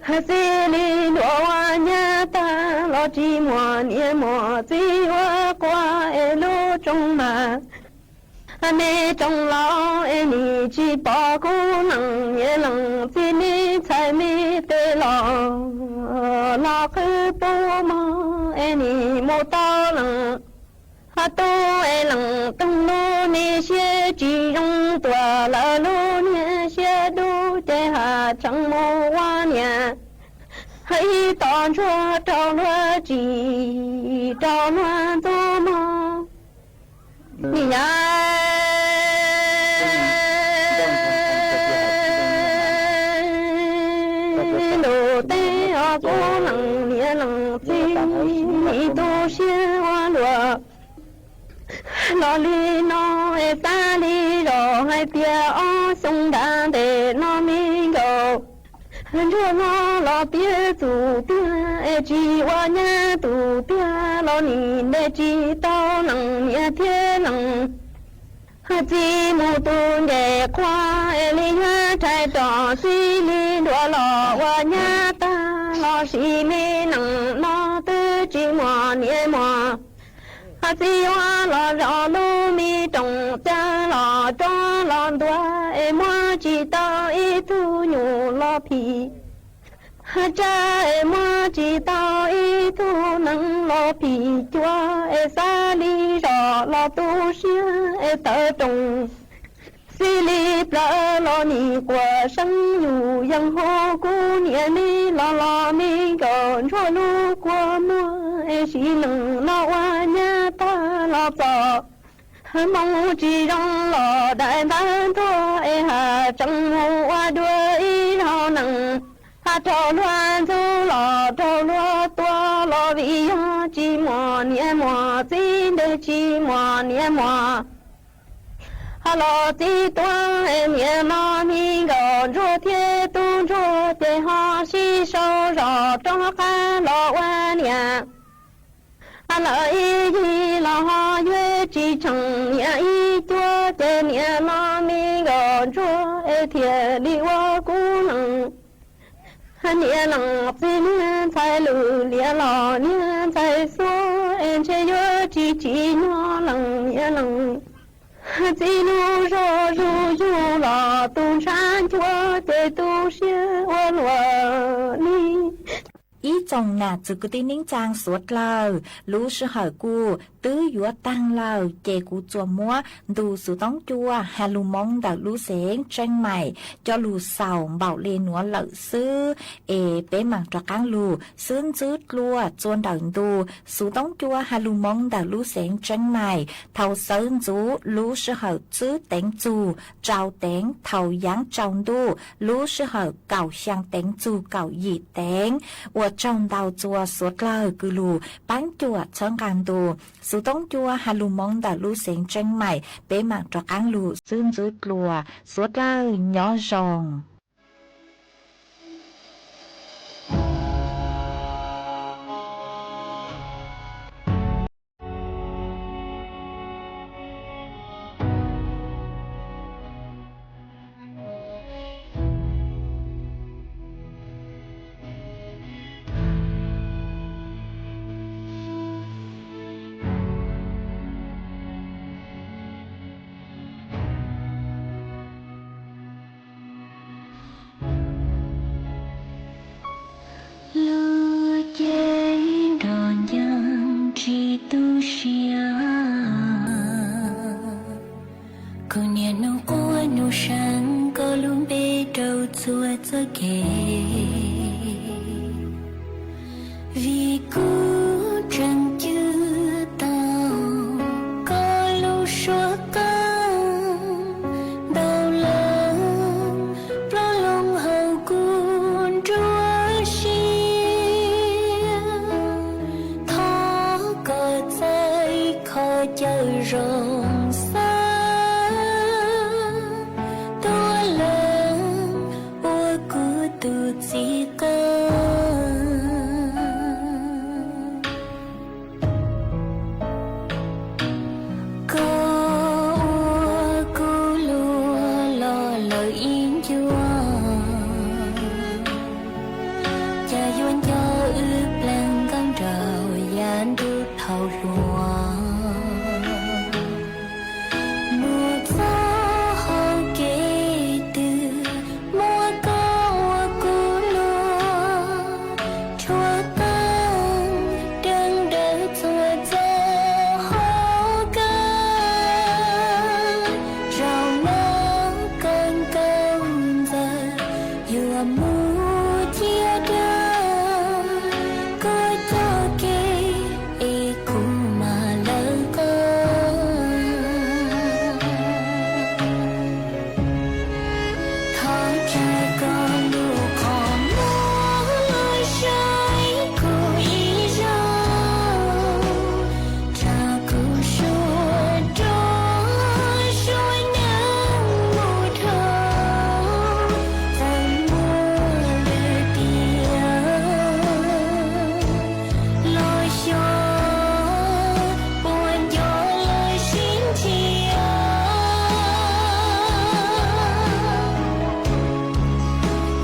xij li ntuas ua nyab tag los tsis muaj niam muaj txiv ua quas, es lub rooj mas me rooj los, es nim tsis pom kuv lees niam lees txiv me ntxhais me tes los, los qhwv pub mog, es nim mus tau lees ho tub, es lees toog lub me siab tsis zoo tuaj lawm lub niag siab dub, ces has tseem mus ua niam ib tos ntsuag rau luag tsis rau luag ntxub mog. Nim yav ntuj teb os, kuv lees niam lees txiv, nim tu siab ua luaj los li no, es xav li zoj hais tias ob xyoo nram ntej no me nkauj ntsuag no los tiav txuj tiag, es tsis ua nyab tus tiag los nim ntes tsis tau lees niam thiab lees txiv mus tu nce qhua, es li yuav rhais rau xij li ntuas los ua nyab tag los sis me nees no twb tsis muaj niam muaj txiv ua los zaum lub me rooj txaj los rov los ntuag, es muab tsis tau ib tug nyuj los phim tsab, es muab tsis tau ib tug nees los phim cuab, es xav li zoj los tu siab es tawv rooj xij li plaws los nim quaj seeb yus yees hu kuv niam me los los me nkauj ntsuag lub kua muag, es sim neej no ua nyab tag los txom hmoov tsis zoo los dai ntab ntuag, es has tseem mus ua dua ib zaug nees, has raug luag ntxub los raug luag tua los vim yog tsis muaj niam muaj txiv ntes tsis muaj niam muaj los txiv tuag, es niam no me nkauj ntsuag thiab tub ntsuag ces ho sib sau zog rov qab los ua niam lawm ib yig los ho yuav tsis tsheej niam ib cuab, ces niam no me nkauj ntsuag es thiaj li ua kuv lees niam lees txiv, niag ntxhais lwj liam los niag ntxhais xuab, es ntshe yuav tsis tsim nyog lees niam lees txiv lub zog zuj zus los tu ntshav nchuav, ces tu siab ua luaj li. Ib tsoom nam txwv kwv tij neej tsaa suav dlawg, lub sij hawm kuj twb yuav taag lawm, ces kuv tsuas muab ntu xuv toob cua Has Lug Moov ntawm lub xeev Tseeb Maim coj lug xaus npaum le nuav lawm xwb, es peb maam rov qaab lug xwb ntxwb dlua txua ntawm ntu xuv toob cua Has Lug Moov ntawm lub xeev Tseeb Maim thaus xawv ntxuv lub sij hawm tsib teev txug rau teev thaus yaav tsaus ntuj lub sij hawm kaum xyaa teev txug kaum yim teev. Ua tsaug ntau txua suav dlawg kws lug paab cuam txhawb nqaa ntu xuv toob cua Has Lug Moov ntawm lub xeev Tseeb Maim, peb maam rov qaab lug xwb ntxwb dlua, suav dlawg nyob zoo. rau txhua txoj kev. Vim kuv tseem cim tau koj lub suab qeej ntau leej plob loo hauv kuv nruab siab. Thov koj txais qhov chaw zoo xav tuaj lees ua kuv tus txiv qeej. Koj ua kuv luag los lawm ib ncua, cas yuav nco wb plees nkauj nraug yav ntuj thaum hluas. Mus txog hauv kev twg muaj koj ua kuv luag, tshuab qeej deev daws txhua txoj hauv kev. Zaum no koj nkauj ntxawm yuav mus cia dag, koj coj kev es kuv mam lawv qab. Thov tsa koj lub qhov muag saib kuv ib zaug, tsa kuv suab rov suab nyeej mus dhau, txawm muaj lwm tiam los xyov puas nco lawv sib nrhiav.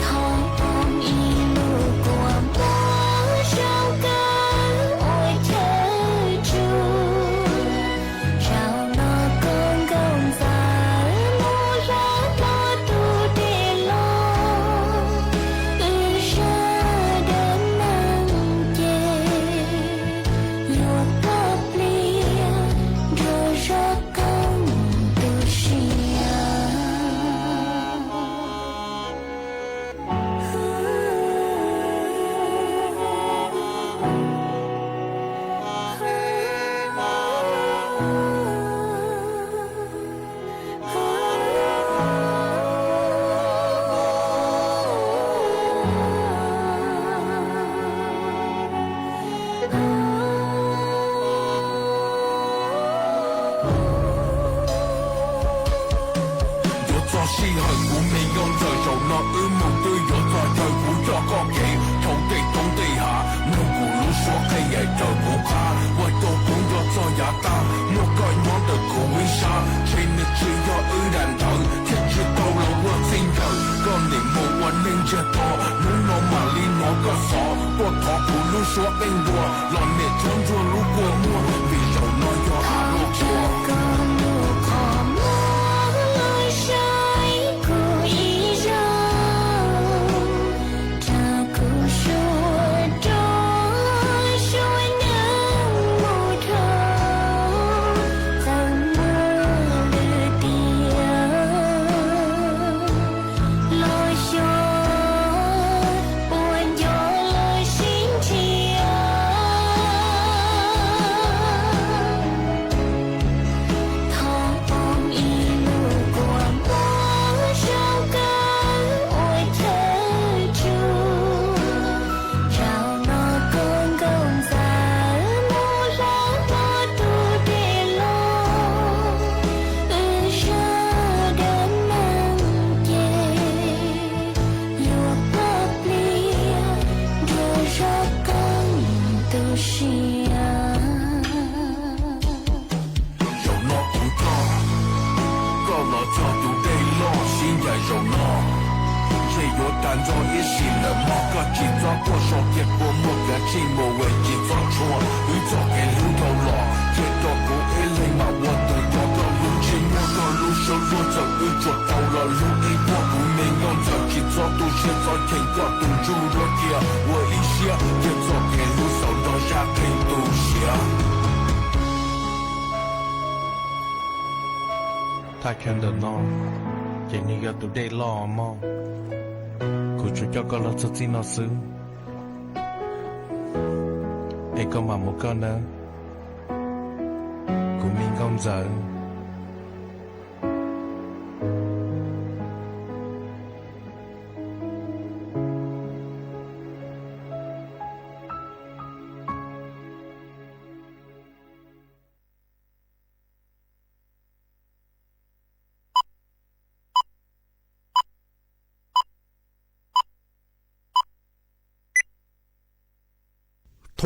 Thov poob ib lub kua muag zoo kawg ua chaw tsuag. Zaum no koj nkauj ntxawm mus hla hlo tus dej los, wb sawv daws neeg ces yuav ploj pliav nrog zaj qeej tu siab. Yuav txog sij hawm kuv me nkauj ntxawm, zaum no wb mus twb yuav txog chaw kuv coj koj kev dhau tej roob tej hav, mloog kuv lub suab qeej yaim raws kuv qab, ua rau kuv nco txog yav tag, muaj koj nyob ntawm kuv ib sab, ntshe nws tsis yog wb daim ntawv thiaj tsis tau los ua txij nkawm, koj nim mus ua neej ntsiag to, hnub no mam li hnov koj xov tuaj thov kuv lub suab qeej npua, los niam tshuab ntsuag lub kua muag, vim zaum no yog av luaj kua. Koj lub qhov muag saib kuv ib zaug, tsa kuv suab rov suab nyeej mus dhau, txawm muaj lwm tiam los xyov puas nco lawv sib nrhiav. Thov poob ib lub kua muag zoo kawg ua chaw tsuag. Zaum no koj nkauj ntxawm mus hla hlo tus dej los, wb sawv daws neeg ces yuav ploj pliav nrog zaj qeej tu siab. Zaum no kuv coj koj los txog tus dej loj sib ncaim zaum no, ntshe yuav tag nrho ib sim lawm mog, koj tsis txhob quaj so cia kua muag kav tsij mus es tsis txhob tshuav, wb txoj kev hlub dhau los cia rau kuv ib leeg mam ua tus coj koj hlub, ntshe muaj koj lub suab luag txawm wb tsuas tau los hlub ib puag, kuv me nkauj ntxawm tsis txhob tu siab txhob cheem koj tus ntsuj duab cia ua ib siab, cia txoj kev hlub xaus nrog zaj qeej tu siab. Thaj khev ntawm no ces Ces nws yog tus dej loj mog. Kuv tsuas coj koj los txog txij no xwb, es koj mam mus koj nawb, kuv me nkauj ntxawm.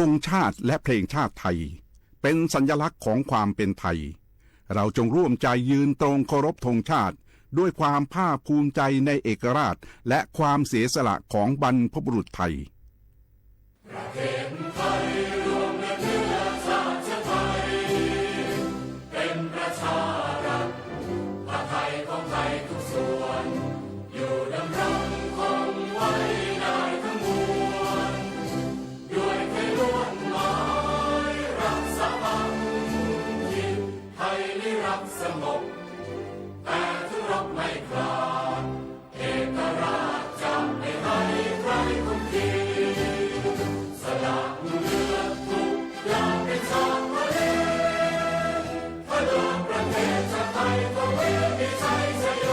Thong chats และเพลงชาติไทย เป็นสัญลักษณ์ของความเป็นไทย เราจงร่วมใจยืนตรงเคารพธงชาติ ด้วยความภาคภูมิใจในเอกราช และความเสียสละของบรรพบุรุษไทย ประเทศไทยรวมและเชื้อชาติไทย เป็นประชารัฐ ผ้าไทยของไทยทุกส่วน อยู่ดำรงคงไว้ได้ทั้งมวล ด้วยไทยล้วนหมายรักษาพักถิ่น ไทยนิรักสงบ แต่ทุรบไม่ขาด เอกราชจะไม่ให้ใครคุมขีด สละเลือดทุกอย่างเป็นชาติทะเล เพื่อประเทศชาติไทยของเรามีชัยชโย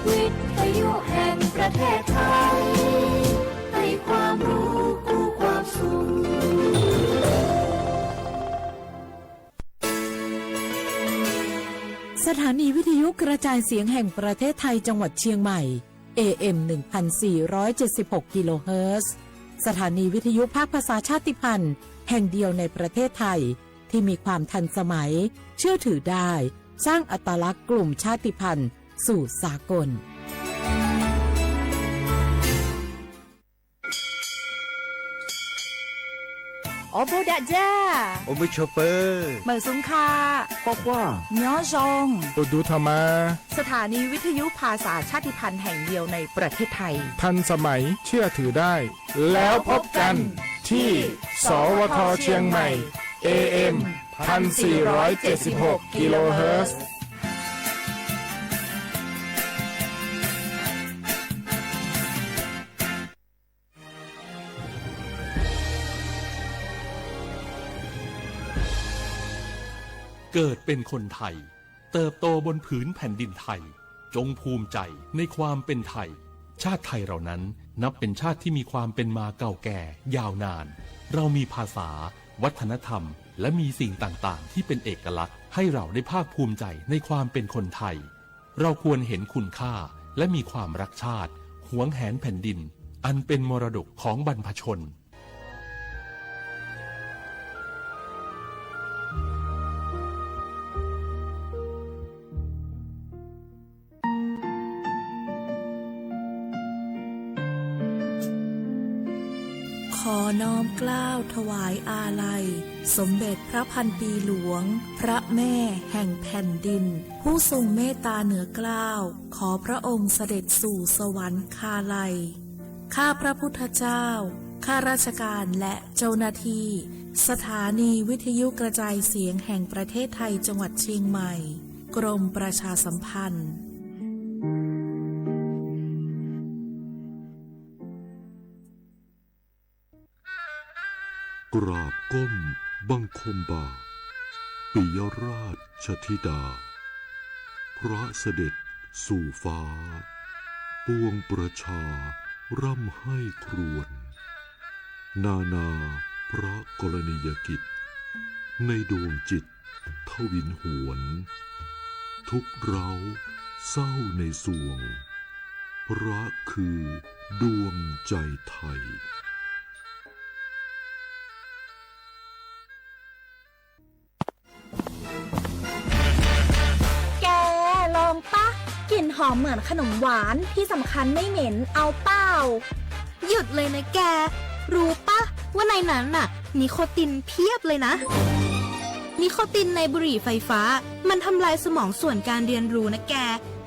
วิทยุแห่งประเทศไทย ให้ความรู้คู่ความสุข สถานีวิทยุกระจายเสียงแห่งประเทศไทยจังหวัดเชียงใหม่ เอ เอ็ม หนึ่งพันสี่ร้อยเจ็ดสิบหก กิโลเฮิรตซ์ สถานีวิทยุภาคภาษาชาติพันธุ์แห่งเดียวในประเทศไทย ที่มีความทันสมัย เชื่อถือได้ สร้างอัตลักษณ์กลุ่มชาติพันธุ์สู่สากล Ua npuj dam ja, ua npuj tshua pawg, mawm xub kha, quaj quaj, nyob zoo, ua dub tha ma. สถานีวิทยุภาษาชาติพันธุ์แห่งเดียวในประเทศไทย ทันสมัย เชื่อถือได้ แล้วพบกันที่ สวท เชียงใหม่ เอ เอ็ม พันสี่ร้อยเจ็ดสิบหก กิโลเฮิรตซ์ เกิดเป็นคนไทย เติบโตบนผืนแผ่นดินไทย จงภูมิใจในความเป็นไทย ชาติไทยเรานั้นนับเป็นชาติที่มีความเป็นมาเก่าแก่ยาวนาน เรามีภาษา วัฒนธรรม และมีสิ่งต่างๆ ที่เป็นเอกลักษณ์ ให้เราได้ภาคภูมิใจในความเป็นคนไทย เราควรเห็นคุณค่า และมีความรักชาติ หวงแหนแผ่นดิน อันเป็นมรดกของบรรพชน ขอน้อมเกล้าถวายอาลัย สมเด็จพระพันปีหลวง พระแม่แห่งแผ่นดิน ผู้ทรงเมตตาเหนือเกล้า ขอพระองค์เสด็จสู่สวรรคาลัย ข้าพระพุทธเจ้า ข้าราชการและเจ้าหน้าที่ สถานีวิทยุกระจายเสียงแห่งประเทศไทยจังหวัดเชียงใหม่ กรมประชาสัมพันธ์ กราบก้มบังคมบาท ปิยราชธิดา พระเสด็จสู่ฟ้า ปวงประชาร่ำไห้ครวญ นานาพระกรณียกิจ ในดวงจิตทวินหวน ทุกข์เร้าเศร้าในสวง พระคือดวงใจไทย แก ลองปะ กลิ่นหอมเหมือนขนมหวาน ที่สำคัญไม่เหม็น เอาเปล่า หยุดเลยนะแก รู้ปะ ว่าในนั้นน่ะ นิโคตินเพียบเลยนะ นิโคตินในบุหรี่ไฟฟ้า มันทำลายสมองส่วนการเรียนรู้นะแก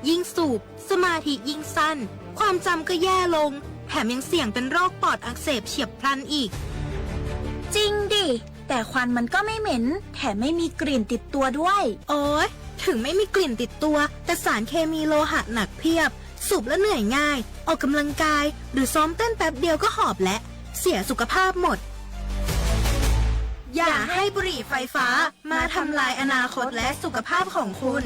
ยิ่งสูบ สมาธิยิ่งสั้น ความจำก็แย่ลง แถมยังเสี่ยงเป็นโรคปอดอักเสบเฉียบพลันอีก จริงดิ แต่ควันมันก็ไม่เหม็น แถมไม่มีกลิ่นติดตัวด้วย โอ๊ย ถึงไม่มีกลิ่นติดตัว แต่สารเคมีโลหะหนักเพียบ สูบแล้วเหนื่อยง่าย ออกกำลังกาย หรือซ้อมเต้นแป๊บเดียวก็หอบแล้ว เสียสุขภาพหมด อย่าให้บุหรี่ไฟฟ้ามาทำลายอนาคตและสุขภาพของคุณ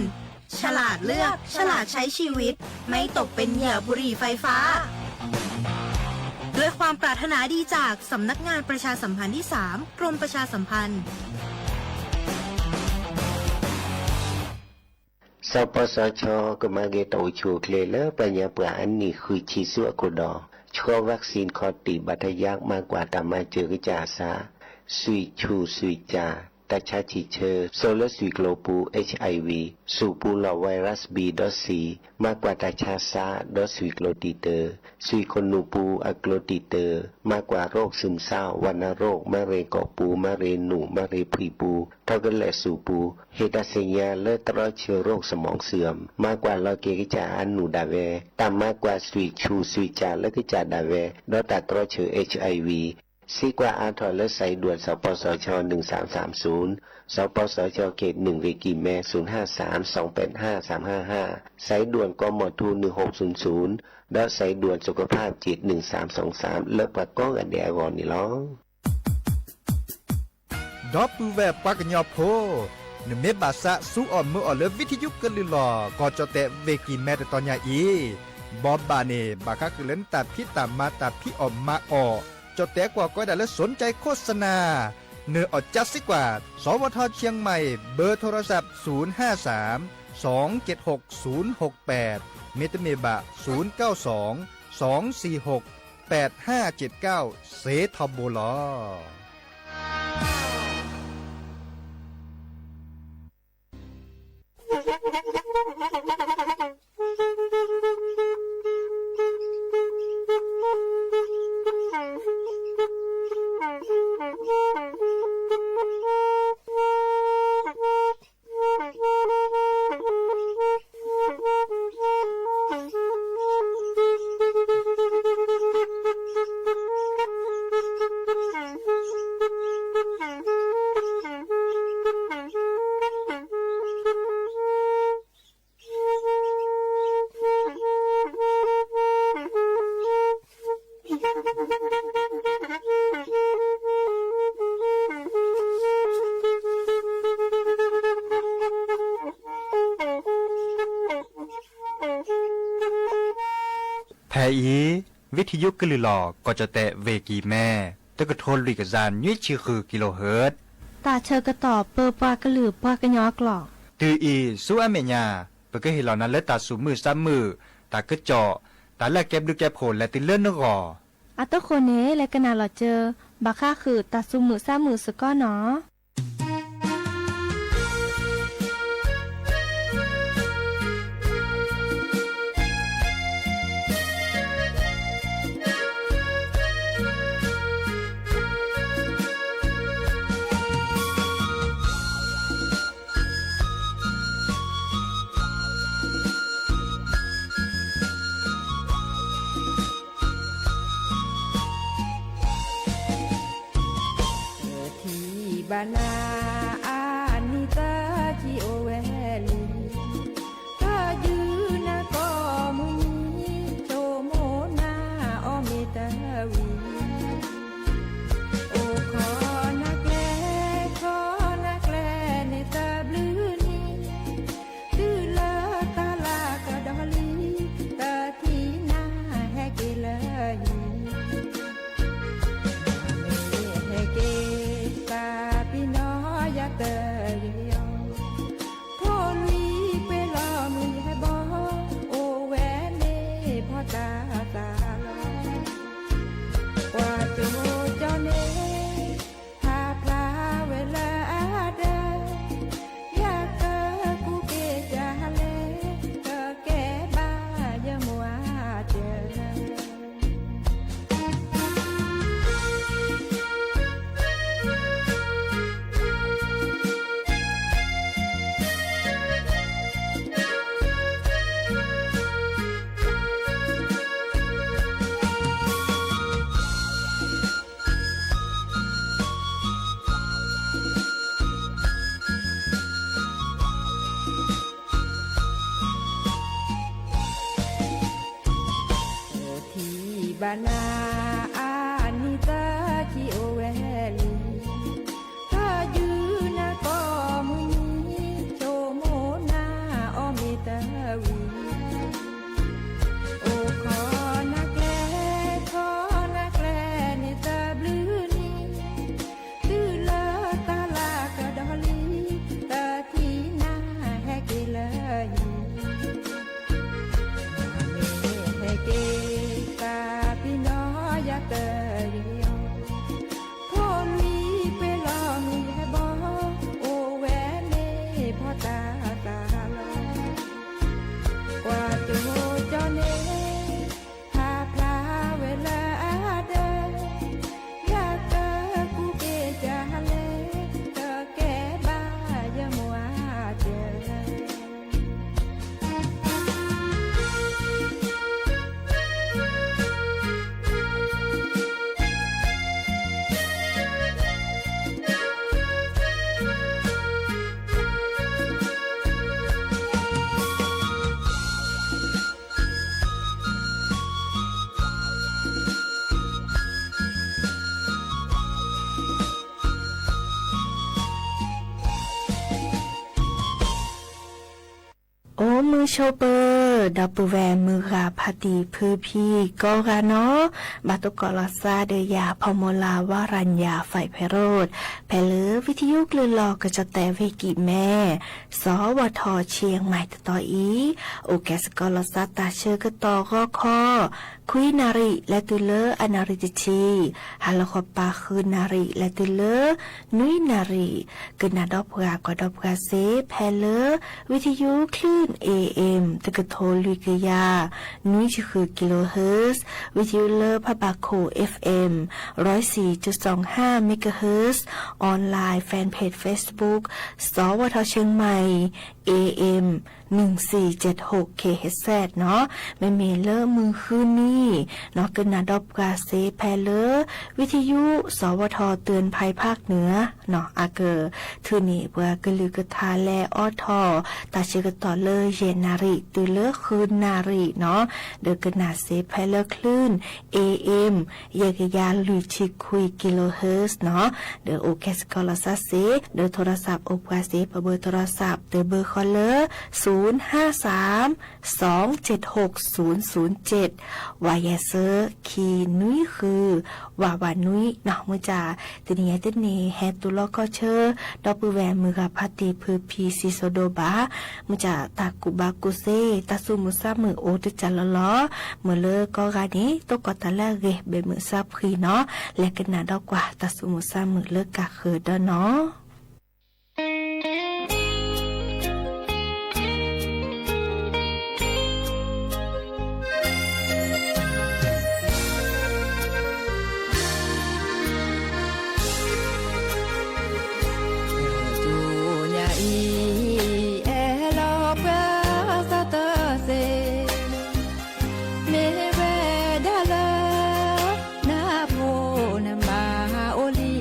ฉลาดเลือก ฉลาดใช้ชีวิต ไม่ตกเป็นเหยื่อบุหรี่ไฟฟ้า ด้วยความปรารถนาดีจากสำนักงานประชาสัมพันธ์ที่สาม กรมประชาสัมพันธ์ สปสช กำลังเตรียมตัวช่วยเหลือประชาชน อันนี้คือชีสุอโกดอ ชอบวัคซีนคอติดบาดทะยักมากกว่าตามมาเจอกระจ่าสะ สุยชูสุยจ่า ตาชาฉีดเชื้อ โซเลอร์สุยโกลปู HIV สูบปูหลอดไวรัส B ดอส C มากกว่าตาชาซะ ดอส สุยโกลติเตอร์ สุยขนหนูปู อโกลติเตอร์ มากกว่าโรคซึมเศร้า วัณโรค มะเร็งกอกปู มะเร็งหนู มะเร็งผุยปู ทอกเกอร์แล็ตสูบปู เหตุอัศยาและตรอเชื้อโรคสมองเสื่อม มากกว่าลอเกกระจ่าอันหนูดาแว ต่ำมากกว่าสุยชูสุยจ่าและกระจ่าดาแว ดอตตาตรอเชื้อ HIV ซีกว่าอาถอยและสายด่วน สปสช หนึ่งสามสามศูนย์ สปสช เขตหนึ่ง เวกีแม ศูนย์ห้าสาม สองแปดห้า สามห้าห้า สายด่วน กมธ หนึ่งหกศูนย์ศูนย์ และสายด่วนสุขภาพจิต หนึ่งสามสองสาม และปากก้องอเดียอากรนี่ลอ ดอปปือแวบปากกระยอโพ နမ့ၢ်ဘၣ်သး ဆူၣ်အီၣ်မုာ်အီၣ်လၢ ဝံထယုကလုၢ်လီၢ် ကီၢ်ကၠီၣ်တဲၣ် ဝ့ၢ်ကံၢ်မဲ တတီၤညါအံၤ, ဘီဘၣ်န့ၣ် ဘၣ်ဃးဃုာ်လၢနတၢ်ဖံးတၢ်မၤ တၢ်ဖံးအီၣ်မၤအီၣ်, ကၠီၣ်တဲၣ်ကွီၢ်ကိးဒၣ်လၢ สนใจโฆษณา နၢ်အီၣ်ကၠါစ့ၢ်ကီး, สวท เชียงใหม่ เบอร์โทรศัพท์ ศูนย์ห้าสาม สองเจ็ดหก ศูนย์หกแปด မ့တမ့ၢ်ဘၣ် ศูนย์เก้าสอง สองสี่หก แปดห้าเจ็ดเก้า စ့ၢ်ထီဘိလီၤ. ဖဲအံၤ ဝံထယုကလုၢ်လီၢ် ကီၢ်ကၠီၣ်တဲၣ် ဝ့ၢ်ကံၢ်မဲ တကထိလွံၢ်ကယၤ ညွံဆံဃု kilohertz တၢ်ဆၢကတီၢ်ပၢပှၤကလုာ်ပှၤကညီအကျိာ် တုၤအံၤ ဆူအမဲာ်ညါ ပကဟ့ၣ်လီၤနၤလၢတၢ်သူၣ်မုာ်သးမုာ်, တၢ်ကစီၣ်, တၢ်လၢကဲဘျုးကဲဖှိၣ် လဲၤတုၤလၢနဂီၢ်. အတဃိန့ၣ် လဲၤကနၣ်လီၤစၢၤ ဘၣ်ဃးဃုာ်တၢ်သူၣ်မုာ်သးမုာ်စ့ၢ်ကီးနီၤ. ထံၣ်ဘၣ်နၤ အနံၤသၢဆံအိၣ်ဝဲလံ, သၢယုၢ်နၤကိးမုၢ်နံၤ ဆိကမိၣ်နၤအီၣ်မ့ၢ်တဝံၤ, အိၣ်ခိးနၤကျဲ ခိးနၤကျဲန့ၣ်သၢဘျုးနံၤ, တုၤလၢတၢ်လၢကဒီးလံ တထံၣ်နၤဟဲက့ၤလၢယံၤ, နမ့ၢ်ဟဲက့ၤ သးပ့ၤနီၣ်ယၤတဂ့ၤအီၤ Nas a nis txawj ci ua li, koj yug nas koj mus nyi, cov mus nas ob me tawg vim. Ua qhov nas dlej, qhov nas dlej nis txawj nplwg ni, twb lawv tag las kawg dog li, tawg thib nas hais kev lawv yim. Hais kev tas pib no yog tawg li, thauj li peb los mus yog bob, ua ua me pog tas tas los. Ua tus coj neb, pha pha ve lawv dawb, yog tawg kuv kev cas le, tawg kev npaj yog mus tiag. Ua mws sau pawg dov pw ve mws gam pha tim phw phi koj gam no, npaj tuaj kom los xav dawm yam phoj mos las vaj ras yam faim phe rod, phe lawv vij thij yuj klwj los koj tso tes vij kim me, xov vaj thom tshiab mais tawm tau ib, ua kev xav kom los xav tas tsawg koj tos qhov kho, khwb nas rim lawv twb lawv a nas rim tib tsib, has los qhov pas khwb nas rim lawv twb lawv nub nas rim, kws nas dob phuam kom dob phuam xev phe lawv vij thij yuj klwj A M twb kws thov lwm kws yam nub tsib hwj kilohertz, vij thij yuj lawv phab pas khum F M rau xis cuj xoom haj megahertz, online fanpage Facebook xov vaj thom tshiab mais A M neeg xis ceg hauv K H Z no, me me lawv mws hwj ni no kws nas dob phuam xev phe lawv vij thij yuj xov vaj thom twm phais phaj nws no a kws thwm nim puas kws lwm kws tham le ob thom tas tsawg koj tos lawv yam nas rim twb lawv khwb nas rim no, dawm kws nas xev phe lawv klwj A M yam kws yam lwm tsib hwj kilohertz no, dawm ua kev xav kom los xav xev dawm thov rov xav ua phuam xev pab pawg thov rov xav tawm pawg qhov lawv xoom haj xaam xoom ceg hauv xoom xoom ceg, vaj yam xwb khi nub hwj, vaj vaj nub no. Muaj tsam tib neeg tib neeg hais tus los koj tsawg dov pw ve mws gam pha tim phw phi xis xaus dua npaj, muaj tsam tas kuv npaj kuv xev tas xub mus xab mwm ua twb tsam los los, mws lawv koj gam ne tuaj kom tas laj gem peb mws xab phwj no, le kws nas dob kuam tas xub mus xab mwm lawv kam hwj dawb no. Tus nyab ib es los pab xav tawm xev, me ve dag lawm, nab pom nab mas ua li.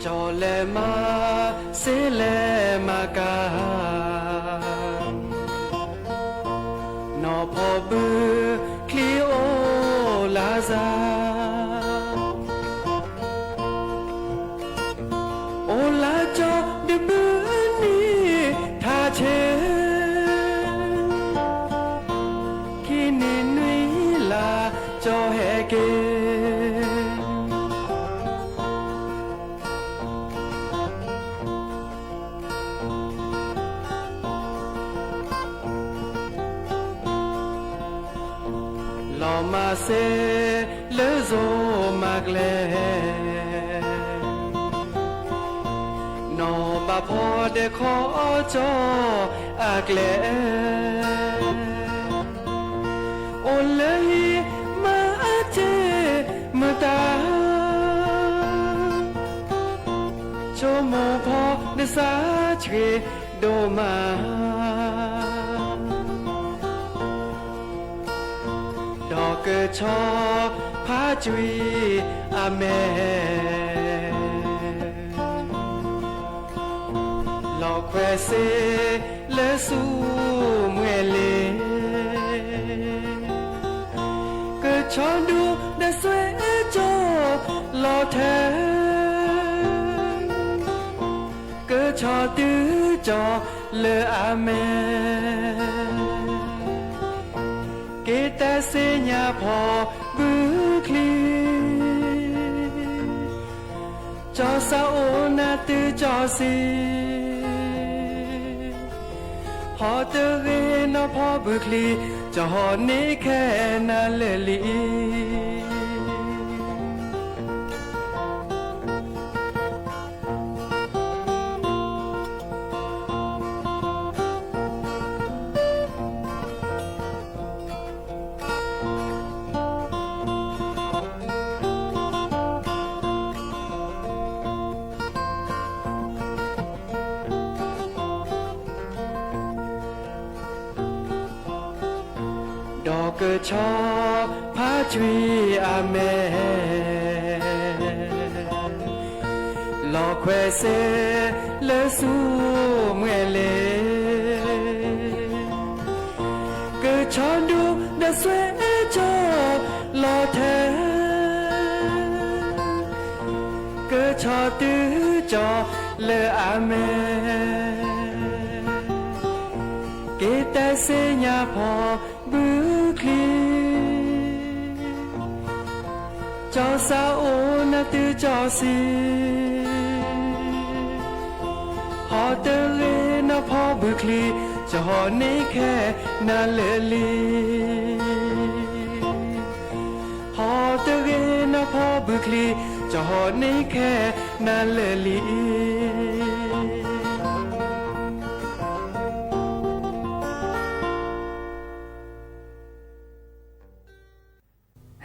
Cov lawv mas xeb lawv mas kav, noj phom pw khli ua laj zaj, ua laj coj dwb pw nim thaj chaw, khib nim nuib laj coj hem kev. Los mas xeb lawv zoo mas dlej, noj npam phom dej qhov coj a dlej, ua lawv li mas a ceg mas tas, tshuav mus phom dej xav tshem dua mas, dog kawg tsho phab tswv a me, los khuam xeb lawv xub muaj le, kawg tsho dub dab xuev coj los thawm, kawg tsho twb coj lawv a me, kev tas xeb nyab phom pw khli, tso xav ua nas twb tso xis, hos twb gem noj phom pw khli, tso hos neb khab nas lawm li. Dog kawg tsho phab tswv a me, los khuam xeb lawv xub muaj le, kawg tsho dub dab xuev coj los thawm, kawg tsho twb tso lawv a me, kev tas xeb nyab phom pw khli, tso xav ua nas twb tso xis, hos twb gem noj phom pw khli, tso hos neb khab nas lawm li. Hos twb gem noj phom pw khli, tso hos neb khab nas lawm li.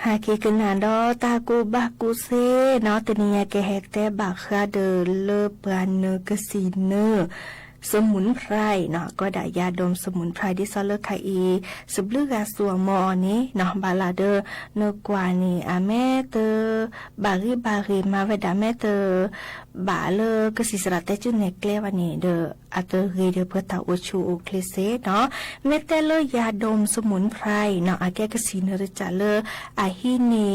Hais kev kws nam nrov tag kuj npaj kuj xeb no, tej niag kev hais teb npam qhab daws lawv puag nws kawg xis nws xu mus phais no, koj dam ya doo xu mus phais dib xov lawv khais ib xwb nplwb ga xuas mos ne no, npam lam daws nws kuam ne a meb tawg npam qhib npam qhis mas ve dam meb tawg npam lawv kawg xis xas lam teb tswb nws dleb vas ne daws a tawg qhis daws puag tas ua tshua ua khli xeb no. Meb teb lawv ya doo xu mus phais no a keb kawg xis nws tawg tsam lawv a hib ne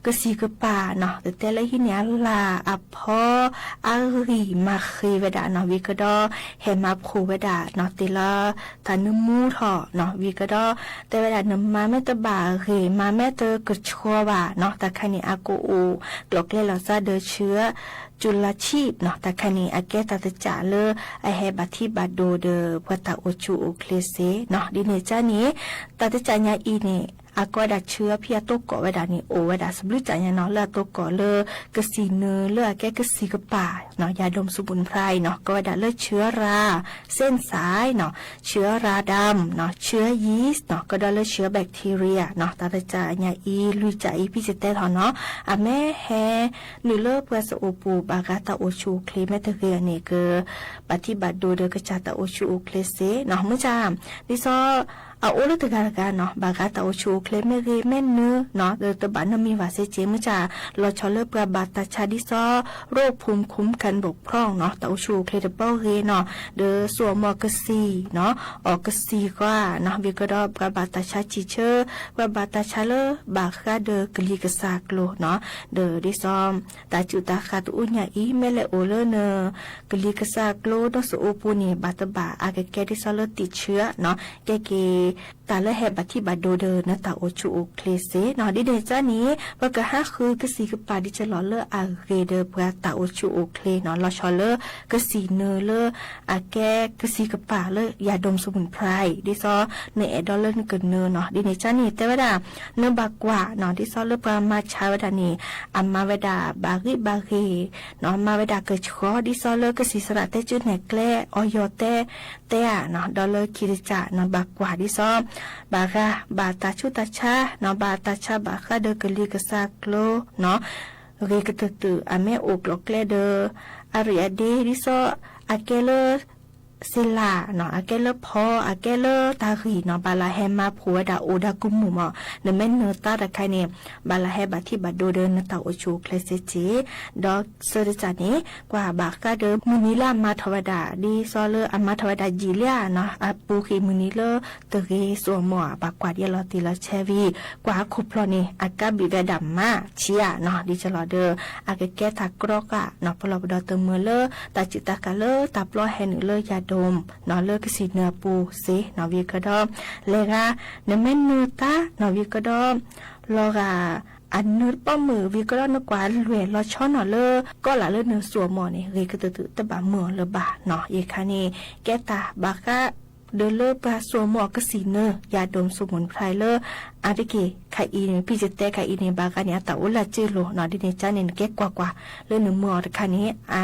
kawg xis kawg pam no, tawg teb lawv hib ne a lam a phob a qhis mas qhis ve dam no vim kawg dob hem mas phum ve dam no tes lawv tas nws mub hom no vim kawg dob teb ve dam nws mas meb tawg npam qhis mas meb tawg kawg tshua vam no, tas khais ne a kuj ua los dleb los xab daws tshwb tsu la tshib no, tas khais ne a keb tas tawg tsam lawv a hem npam thib npam du daws puag tas ua tshua ua khli xeb no. Dim niam tsab ne tas tawg tsam nyab ib ne a koj dam tshwb phij a tuaj kom ve dam ne ua ve dam xwb nplwb tsam nyab no lawv a tuaj kom lawv kawg xis nws lawv a keb kawg xis kawg pam no ya doo xu mus phais no, koj ve dam lawv tshwb ras xeeb xaiv no, tshwb ras dam no, tshwb yeast no, koj dab lawv tshwb bacteria no, tas tawg tsam nyab ib lwm tsam ib phij tsis teb hom no a meb he nws lawv puag xav ua pum npam qhab tas ua tshua ua khli meb tawg qhis ne kawg npam thib npam du daws kawg tsam tas ua tshua ua khli xeb no. Mub tsam dim xov a ua lub tag kag no, bas qha tas ua tshuj ua khle mej qe mej nw no, tawb bas noj mi vas xeb cev muaj tsam los tshov lawv pab bas tas tsha dib xob roj phum khum kan npaum phrooj no, tas ua tshuj ua khle rau pab qe no, dawb xuam mos kas xis no, os kas xis qhov no, vim kawg do pab bas tas tsha tsis tshawb, pab bas tas tsha lawv bas qha daws kws li kas xas klo no, dawb dib xob tas tswm tas qha tus ub nyam ib mej le ua lawv nws kws li kas xas klo dawb xuam ua pum nim bas tawb bas a ke ke dib xob lawv tim tshwm no, ke ke tas lawv he bas thib bas du daws nws tas ua tshuj ua khle xeb no, dib deg tsab nim pab kws hab qhw kas xis kas pas dib tsa los lawv a qe daws pab tas ua tshuj ua khle no, los tshov lawv kas xis nws lawv a ke kas xis kas pas lawv yas doo xu mus phais dib xob nws es do lawv nws kws nws no, dib deg tsab nim teb vas dam nws bas kuam no, dib xob lawv pab mas tsha vas dam nim a mas vas dam bas qib bas qe no, mas vas dam kawg tshov dib xob lawv kas xis xas dam teb tswb hneev kleb os yog teb teb no, do lawv khi tas tsam no bas kuam dib xob bas qha bas tas tshuj tas tsha no, bas tas tsha bas qha daws kws li kas xas klo no, qe kawg tawg twm a mej ua klo kleb daws a ri a deb dib xob a ke lawv xes las no, a ke lawv phov a ke lawv tag qis no, bas las he mas phuv vas dam ua dag kub mus mos nws mej nws tab tas khai nim, bas las he bas thib bas du daws nws tas ua tshuj ua khle xeb cev do xav tas tsam nim kuam bas qha daws mus nim lawv a mas tho vas dam dib xob lawv a mas tho vas dam yim liaj no, a pum qis mus nim lawv tawg qe xuam mos bas kuam dib los tim los tsha vim kuam khuv plho nim a kab bim vas dam mas tshiab no, dib tsa los daws a ke ke tas kroj qam no, pab los pab do tawg mus lawv tas tswm tas qha lawv tas plob he nws lawv yas doo no, lawv kas xis nws pum xeb no, vim kawg do le qha nws mej nws tab no, vim kawg do los qha a nws poj mwm, vim kawg do nws kuam luam los tshov no lawv kob lam lawv nws xuam mos nim qe kawg tawg twm tawb bas mos lawv bas no, yim kha nim ke tas bas qha daws lawv pab xuam mos kas xis nws yas doo xu mus phais lawv a dab ke kha ib nim pij tsis teb kha ib nim bas qha nim a tas ua laj tswj lug no, dib deg tsab nim nws ke kuam kuam lawv nws mos tas kha nim a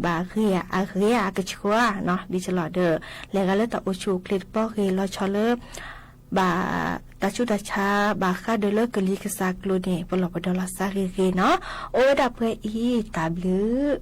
bas qe a qe a kawg tshov no, dib tsa los daws le qha lawv tas ua tshuj ua khle rau pab qe los tshov lawv bas tas tshuj tas tsha bas qha daws lawv kws li kas xas klo nim pab los pab do los xav qe qe no, ua vas dam pab ib tas blwb.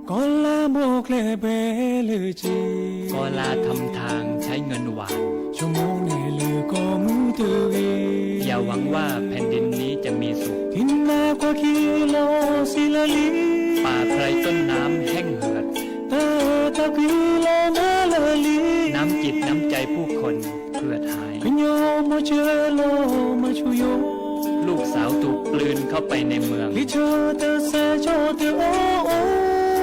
Koj la npua hle peb lwm tsis, koj la tham thaang tshai ngaj vas, tsuas muaj nej lwm koj muab twg, ya hwaang vaj pheej din ni ca mi xu, thib na koj khi los xis lawv li, pas phrais tooj nam heej hwm, tag tag kis los na lawv li, nam cim nam cai pub khon hwm hais, nyob muaj tsawg los mas tsuas yuav, lub xauv tus plwj khauj pais neeg mwam, li tsawg tawg xav tso twg ob ub,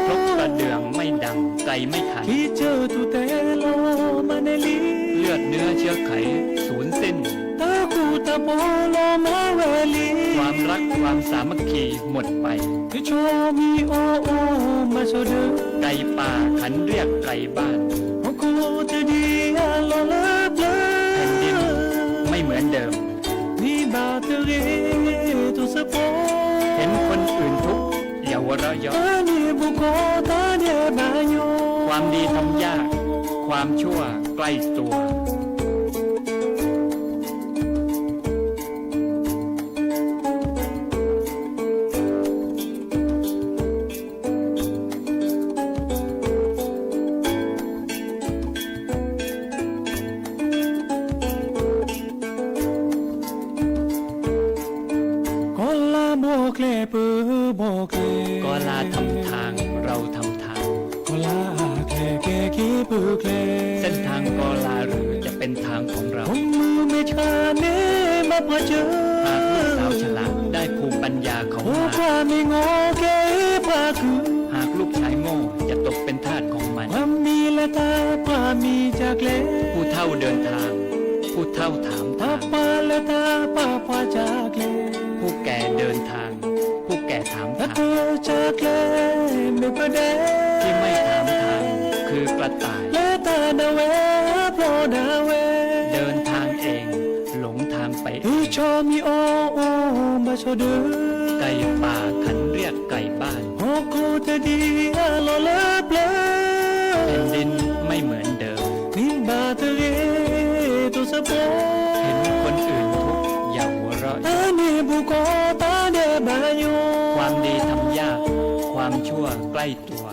roob tag dwm meej dam qai meej khav, li tsawg tus tes los mas nej li, lwj nwj tshiab khaiv xuv xij, tag kuv tag pov los mas vaj li,ความรักความสามัคคีหมดไป, twb tso mi ob ub mas tso dawb, ไก่ป่าขันเรียกไก่บ้าน, hos kuv twg dig los lawv plawg, แผ่นดินไม่เหมือนเดิม, nej npaj twg tus xav pom, เห็นคนอื่นทุกข์อย่าหัวเราะเยาะ, tag nej pum koj tag nej npaj nyo, ความดีทำยาก ความชั่วใกล้ตัว. Koj la npua hle pw npua hle, koj la tham thaang rau tham thaang, koj la a hle kev kev pw hle, เส้นทางกอลาหรือจะเป็นทางของเรา, koj mloog me tshaj nej mas puas tsawg, หากลูกสาวฉลาดได้ภูมิปัญญาของมาร, koj pab me ngos kev pab kws, หากลูกชายโง่จะตกเป็นทาสของมัน, pab me lawv tag pab me tsa hle, ผู้เฒ่าเดินทาง ผู้เฒ่าถามทาง, pab pab lawv tag pab pab tsa hle, ผู้แก่เดินทาง ผู้แก่ถามทาง, tag tag tsa hle me pab dab, ที่ไม่ถามทางคือกระต่าย, lawv tag dab ves ploj dab ves, เดินทางเอง หลงทางไปเอง, twb tso mi ob ub mas tso dawb, ไก่ป่าขันเรียกไก่บ้าน, Phim din mej mưn dawm, phim tus xab puab, phim kun ws thub yam huv roj, nej pum ko tab dej pab nyuj,ความดีทำยาก ความชั่วใกล้ตัว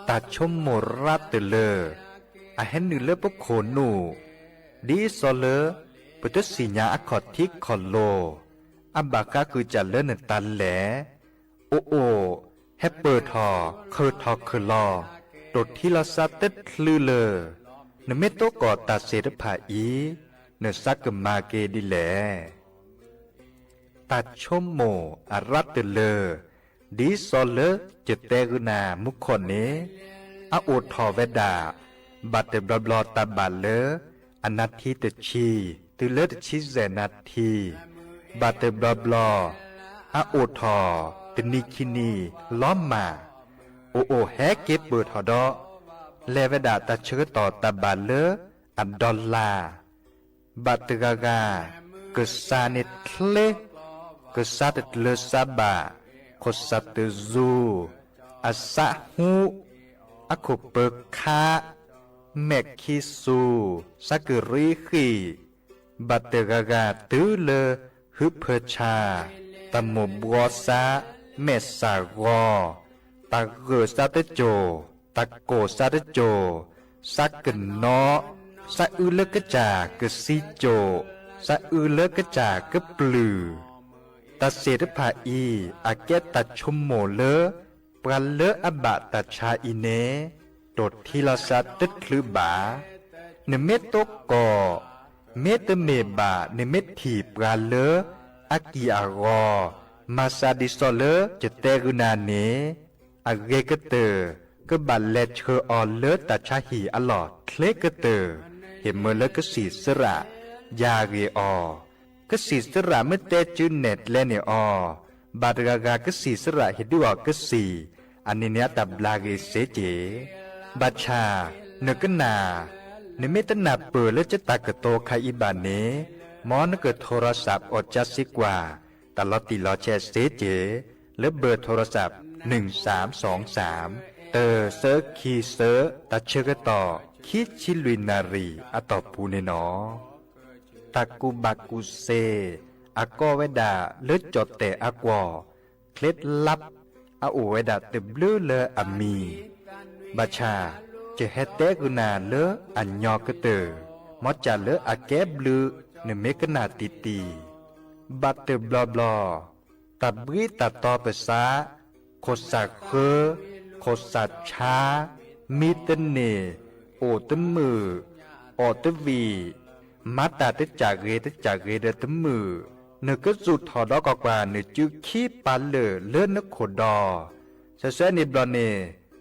Tas tshuab mos rab tawm lawm, a hab nws lawv puab khom nuj, dib xo lawv puas tuab xim nyas a khom thib khom los, a bam qab kws tsam lawv nws tas lawm. Ua ua, hab pawg thom khawg thom khawg los, rau thib los xav teb hlw lawm, nws meb tuab kom tas xes rab pham ib, nws xav kws mas ke di lawm. Tas tshuab mos a rab tawm lawm, dib xo lawv cawm tes kws nas mus khom ne, a ua thom ve dam, bam tawm blo blo tas bam lawv, a nas this tas tshis twb lawv tas tshis zes nas this, bam tawm blo blo, a ua thom tas nis khi nis lob mam, ua ua hab kev pawg thom do, le ve dam tas tshuab tos tas bam lawv, a do las, bam tawm ga ga, kws xav nis dleb, kws xav tas lawv xav bam, khuv xav tas zug, a xav hub, a khuv pawg khab, mem khi xus xav kws rib him, bam tawm ga ga twb lawv hwb phawg tshas. tas mus npua xab, mej xas gos, tas gawm xab teb caug, tas kaum xab teb caug, xab kawm nob, xab wb lab kab tsam kawm xib caum, xab wb lab kab tsam kawb plwm. Tas xes tab pham i, a keb tas tshuaj mum lab, pab lab ab npam tas tsha i ne, rau thib lab xab teb hlwb npam. Nws meb tuab kom, meb teb mem npam nws meb thim pab lab, ab kis a gos, mas xa di xo lab ces teb gw na ne, a ge kab tawm, kab npam le tshaw os lab tas tshab him a los thleb kab tawm, hem mab lab kab xim xab ram, ya ge os. Kab xim xab ram mab teb tswb nem dle nim os, npam ga ga kab xim xab ram hem dub os kab xim, a ni niab tas nplam ge xeb ces. Npam tsham, nws kab nas, nws meb tab nas pwm lab tsab tas kawm tau khai ib npam ne, mob nab kawm thau rau xav ua tsab xib kuam, tas los tim los tsheb xeb ces, lab npawb thau rau xav neeg xav xoov xav, tawg xab khi xab tas tsheb kab tom khib tsib lub nas ris a tom puv ne no. Tas kuv npam kuv xes, a koj ve dam lab cov tes a kuam, dleb lab, a ua ve dam tawm nplwb lab a mis. Npam tsham, ces hais teb gw nas lab a nyo kab tawm, mob tsam lab a keb nplwb, nws meb kab nas ti ti. Npam tawm nplog nplog, tas npib tas to pes xab, qhuas xas khwb, qhuas xas tshab, mi teb nem, ua teb mwm, os teb vim, mab tas teb tsam ge teb tsam ge da teb mwm, nws kab zuj thov dob ko kuas nws cwb khib pab lawm lab nab qhuas do. Xav xav ni nplog ne,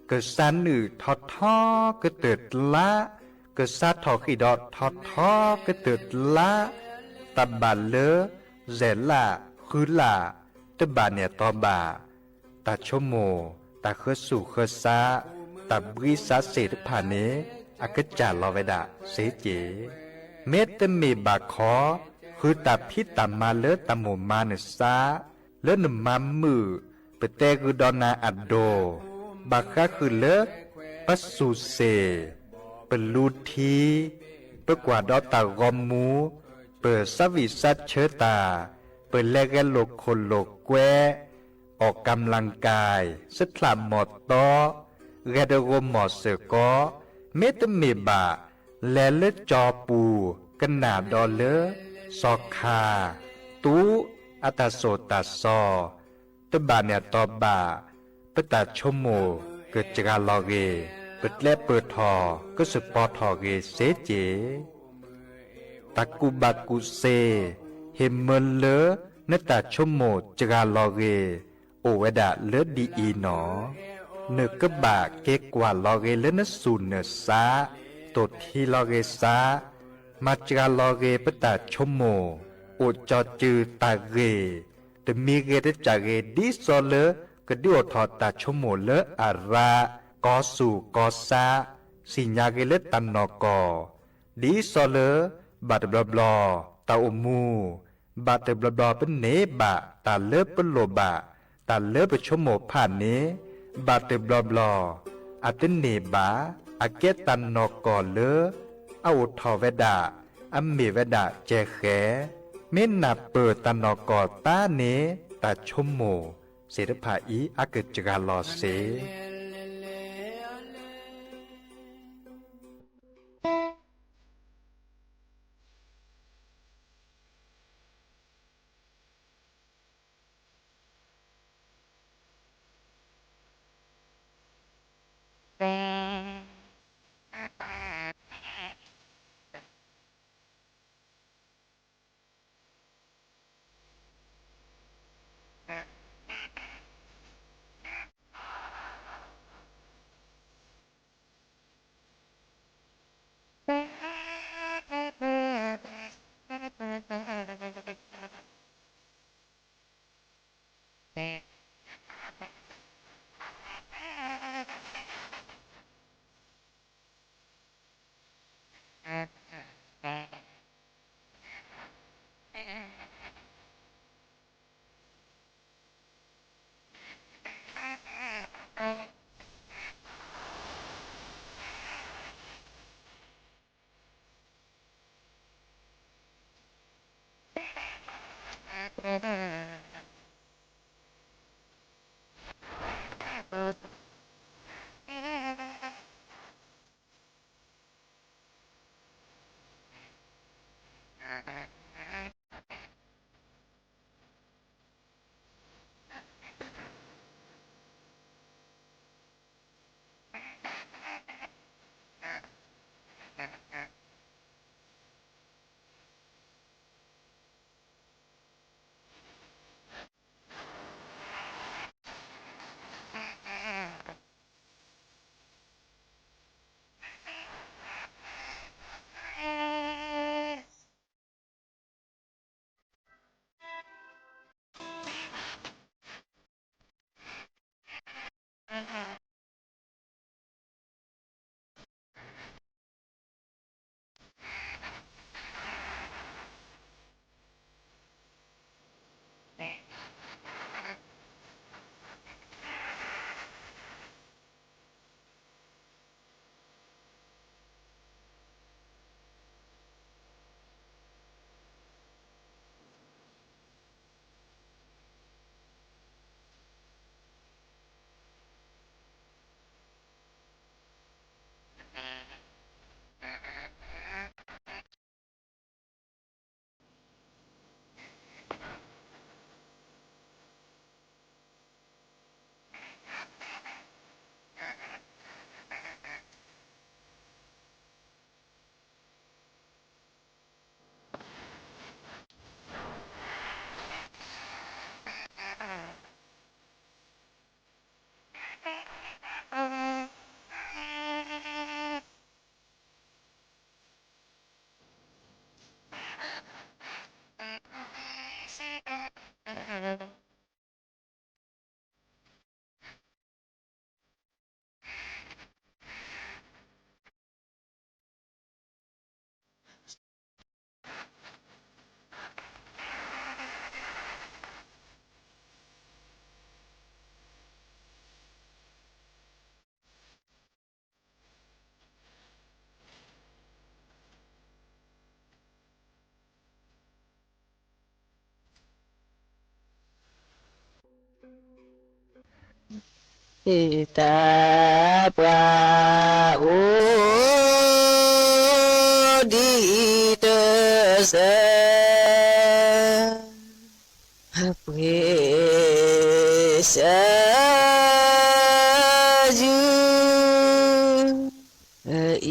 kawm xa nwm thov thov kab tawm dlab, kawm xa thom qhim do thov thov kab tawm dlab, tas npam lab, zes laj, hwb laj, teb npam niam tog npam, tas tshuaj mus, tas khawb xum khawb xab, tas npib xab xes tab pham ne, a kab tsam los ve dam xeb ces. Meb teb mem npam khov, hwb tas phib tas ma lab tas mus ma nws xab, lab nws ma mwm, pes tes hwb do na a dog, npam hab hwb lab, pab xu xes, pes lub thib, pab kuam do tas gos mus, pes xab vim xab tshawb tas, pes le ghe los khos los kueb, os kam las kais, xab thlam mos tob, ghe da gos mos xawm kob, meb teb mem npam, le lab tso pus, kab nas do lab, xo kha, tub, a tas xaus tas xo, teb npam niam tog npam, pab tas tshuaj mus, kawm tsag los ge, pes dleb pes thom, kab xwm pog thom ge xeb ces. Tas kuv npam kuv xes, hem mab lab, nab tas tshuaj mus tsag los ge, ua ve dam lab di i no. Nws kab npam kev kuam los ge lab nab xum nws xab, tus thi los ge xab, mas tsag los ge pab tas tshuaj mus, ua tso cw tas gem, tus mi ghe teb tsam gem dib xo lab, kawg dib ua thov tas tshuaj mus lab a rab, kov xum kov xab, xim nyas gem lab tas no kos, dib xo lab, npam tawm nplog nplog, tas ua mus, npam tawm nplog nplog pab nev npam, tas lab pab luas npam, tas lab pab tshuaj mus pham nev, npam tawm nplog nplog, a teb nev npam, a keb tas no kos lab, a ua thov ve dam, a mem ve dam ces qhev, meb nas pawm tas no kos tab nev tas tshuaj mus, xes rab pham ib a kawg tsag los xeb. Ib tag pas ua di tawm xav, peb xav ywj ib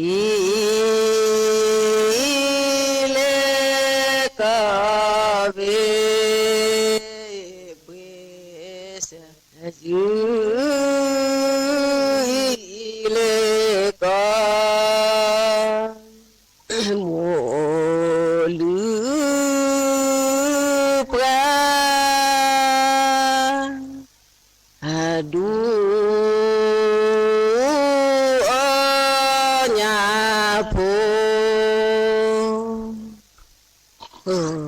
le koj ve, peb xav ywj ib le koj, muaj lub plab dub nyab pho,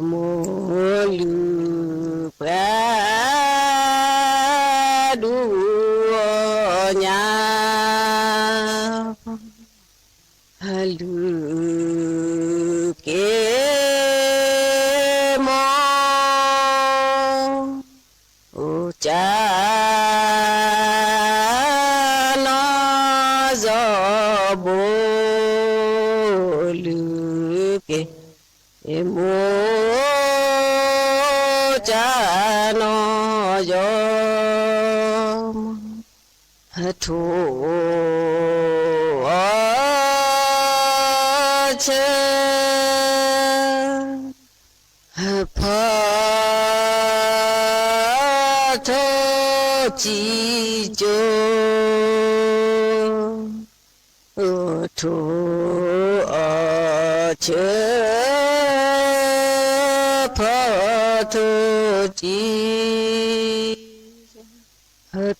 muaj lub plab dub nyab, lub kev mob ua cas no yog npaum lub kev mob cas no yog thuam chaw phab thoob ci co, thuam chaw phab thoob ci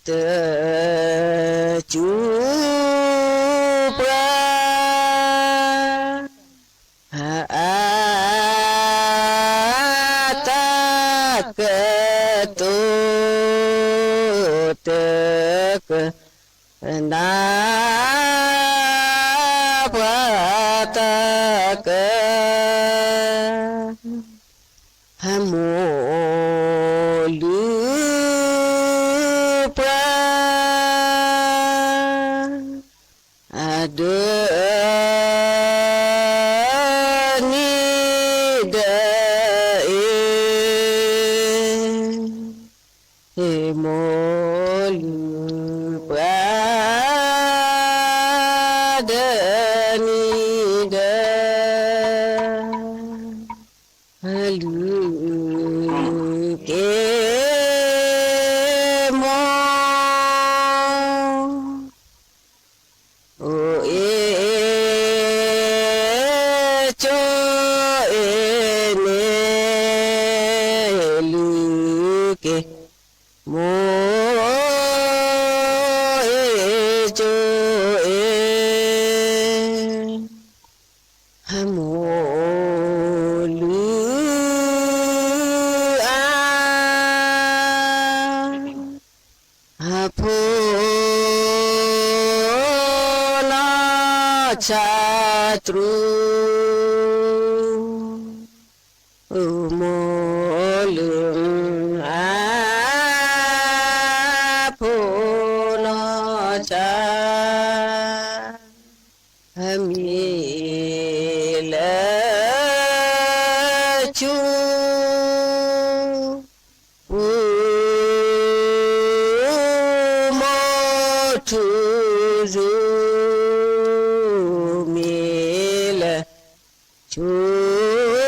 tawm cuj plab, a tag kawg tuaj tawg kawg, nta plab tag kawg, muaj lub plab da e, mus lwm pua da ni da, lwm kev mus e, co e ne, lwm kev mus e, co e, mus lwm a, phu no tshav truv mus lwm a, phu no tshav mi lawv tsuj pub muag rhuv zus, mi lawv tsuj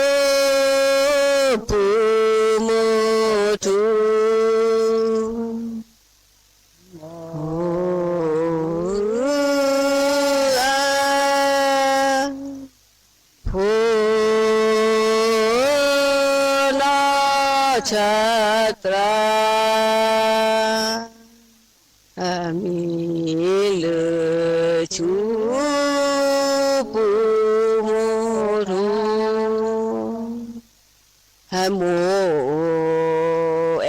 pub muag rhuv phu no tshav truv mi lawv tsuj pub muag rhuv mus e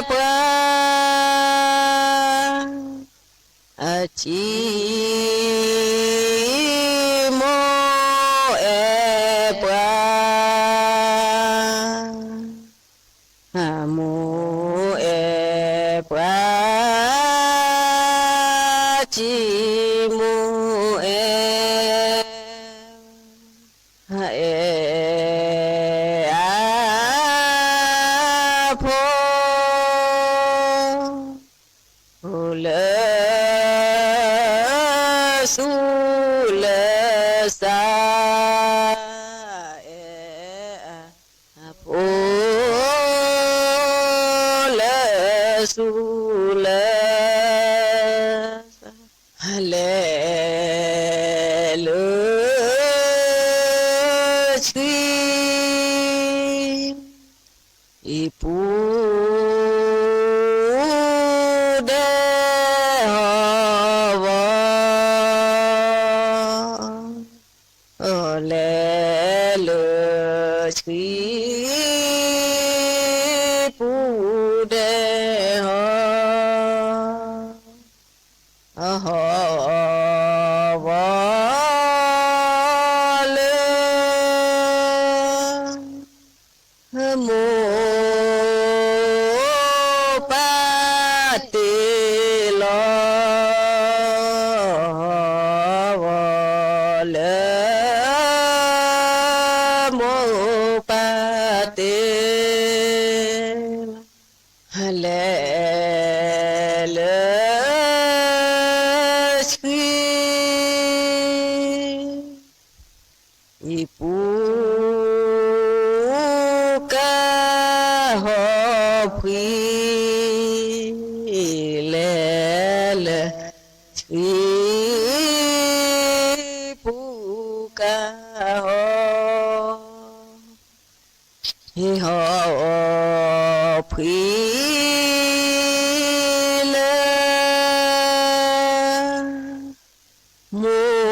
pua tsis mus e pua, mus e pua tsis mus e e a phu lawv xub lawv xav e a phu lawv xub lawv xav le lawv tshwm ib pub dej ho vov le lawv tshwm ib pub dej ho ho vov lawv mus pab tes los vov lawv mus pab tes los le lawv tshwm ib pub kab ho phim le lawv tshwm ib pub kab ho ho phim lawv mus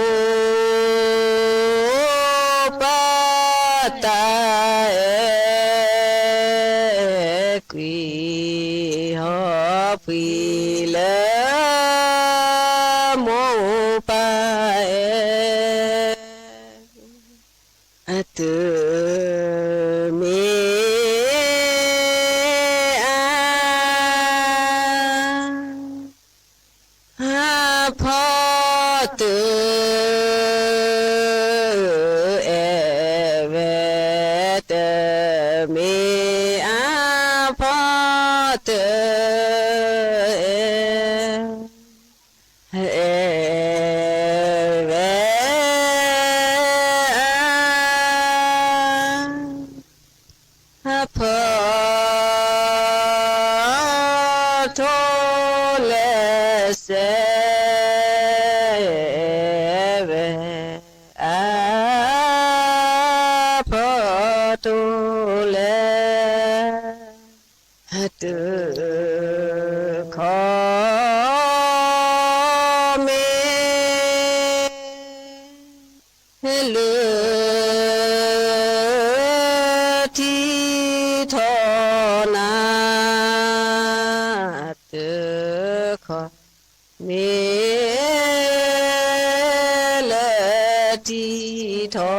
pab tas es kuj ho phim lawv mus pab es twb me a pho twb twb kho me lwm thib thom na, twb kho me lwm thib thom.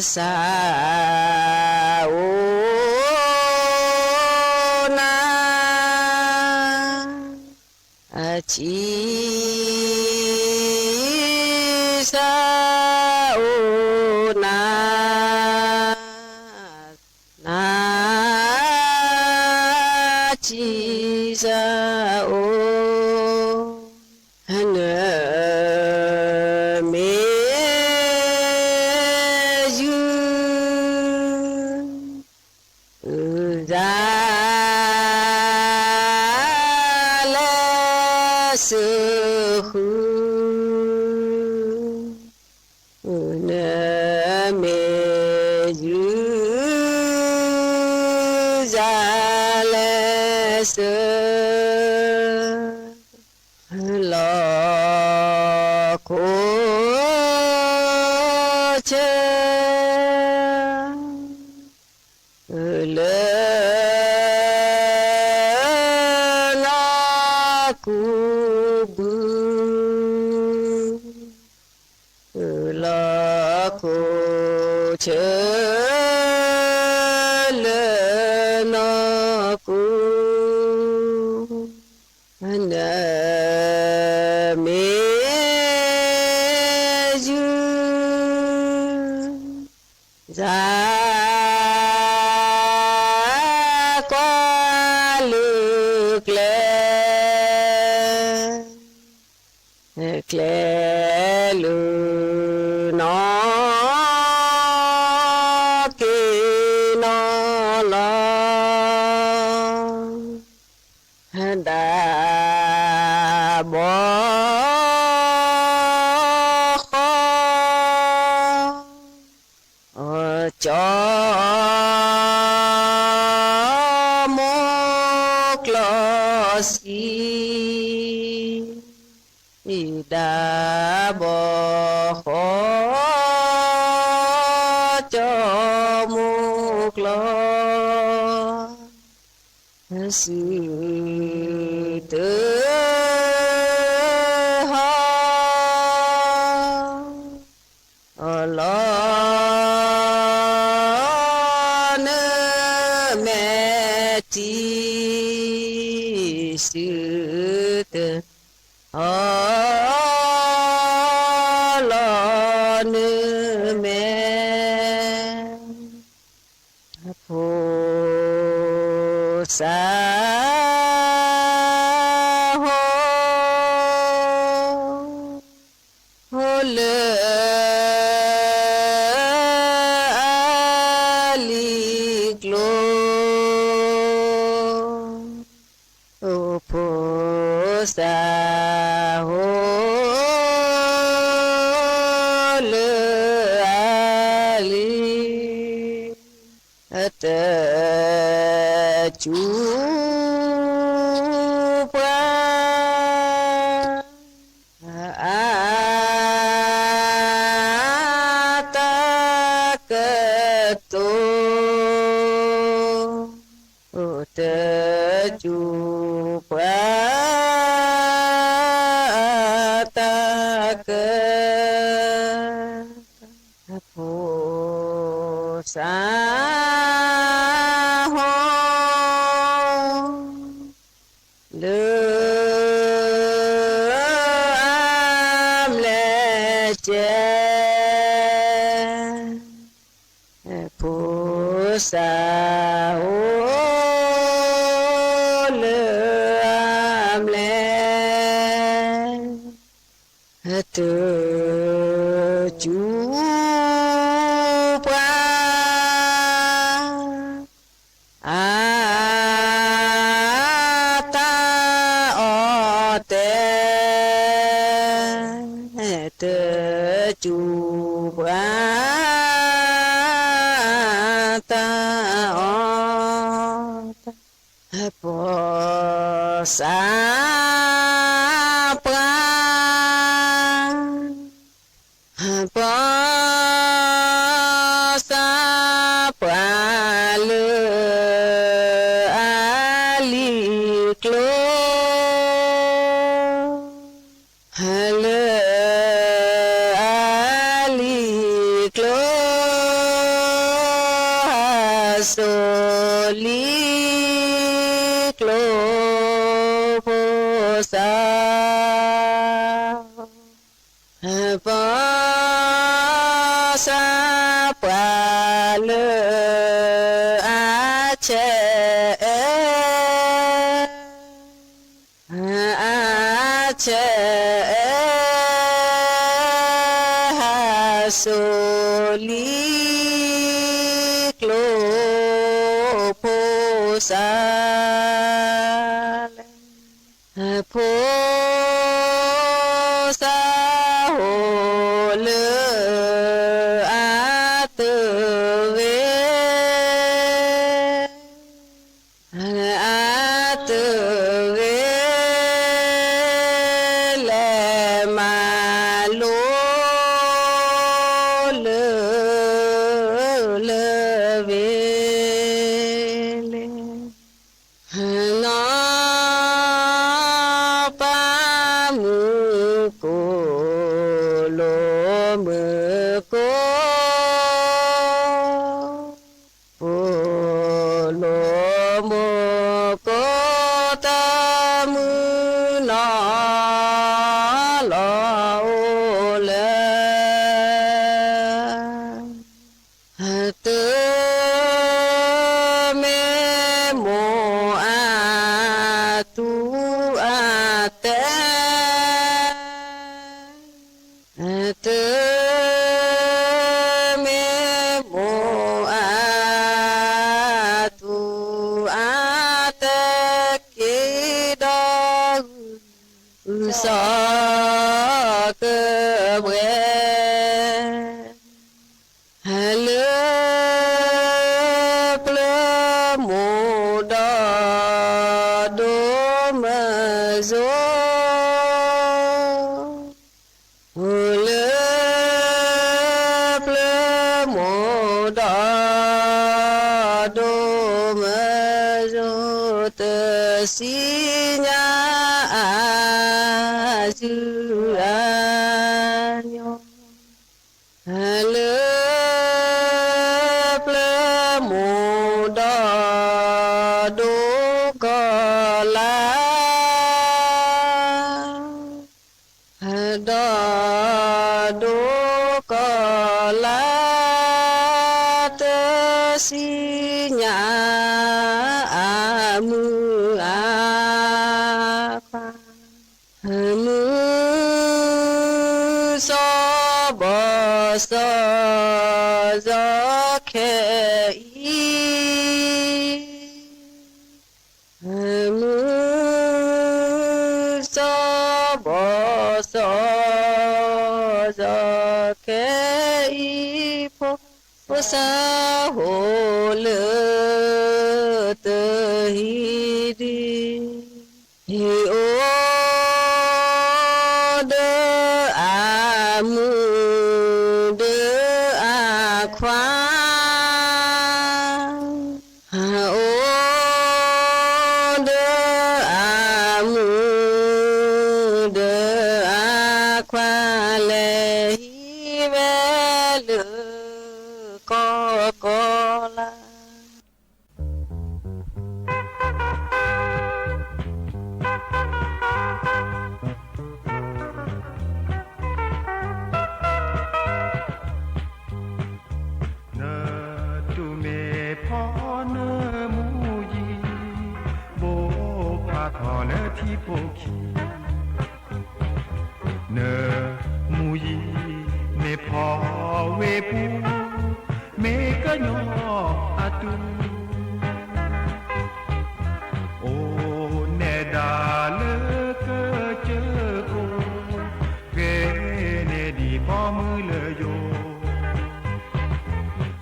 Xa u na, tsis xa u na, na tsis xa u. Nws me yug za lawm xwb hwv, nws me yug za lawm xwb los kuv chaw lawm no kuv pw los kuv chaw lawm no kuv nws me yug za kuab lwm dlej, dlej lwm no kev no los nta pov qhov cov muj kloj xis, nta pov qhov cov muj kloj xis twb ho los nws me tib xwb twb ho los nws me phuj xa hauv lwm a li dlua, phuj xa hauv lwm a li tawm cuj puag av tag kawg tuaj, tawm cuj puag av tag kawg, phuj xa hauv lwm a mlej ces, phuj xa hauv lwm a mlej, tawm cuj puag av tag ob teg, tawm cuj puag av tag ob xav pab, pab xav pab lawm a li clov, lawm a li clov, xav li clov pab xav, pab xav pab lawm a tsham, a tsham, xav li clov pab xav, pab xav hauv lawm a tawm ve, a tawm ve, lawm mas luj lawm lawm ve le. No pab mus kuv, luag mus kuv, kuv luag mus kuv, tau mus no los ua lawm. Twb me mus a tub a tes, twb me mus a tub a tes, kev dog wb xov kawg npua. Lawv plawg mus dog dub mas zoo, lawv plawg mus dog dub mas zoo, tam sim nyab a zwm a nyob. Lawv plawg mus dog dub koj lab, dog dub koj lab, tam sim nyab a mus a qha, mus xob pov xob zog khe ib, mus xob pov xob zog khe ib, pab xav hauv lawm tawm hib di, ua dawb a mus dawb a qha, ua dawb a mus dawb a qha, lawv hib ve lawm koj koj lab. Nws tus me phauj nws mus yim, npau phav thom lawv thib pau khi. Nws mus yim, me phauj ve pub, me koj nyob a tub. Ua neb dag lawv kawg cawv kawg, peb neb dim pom mub lawm yog.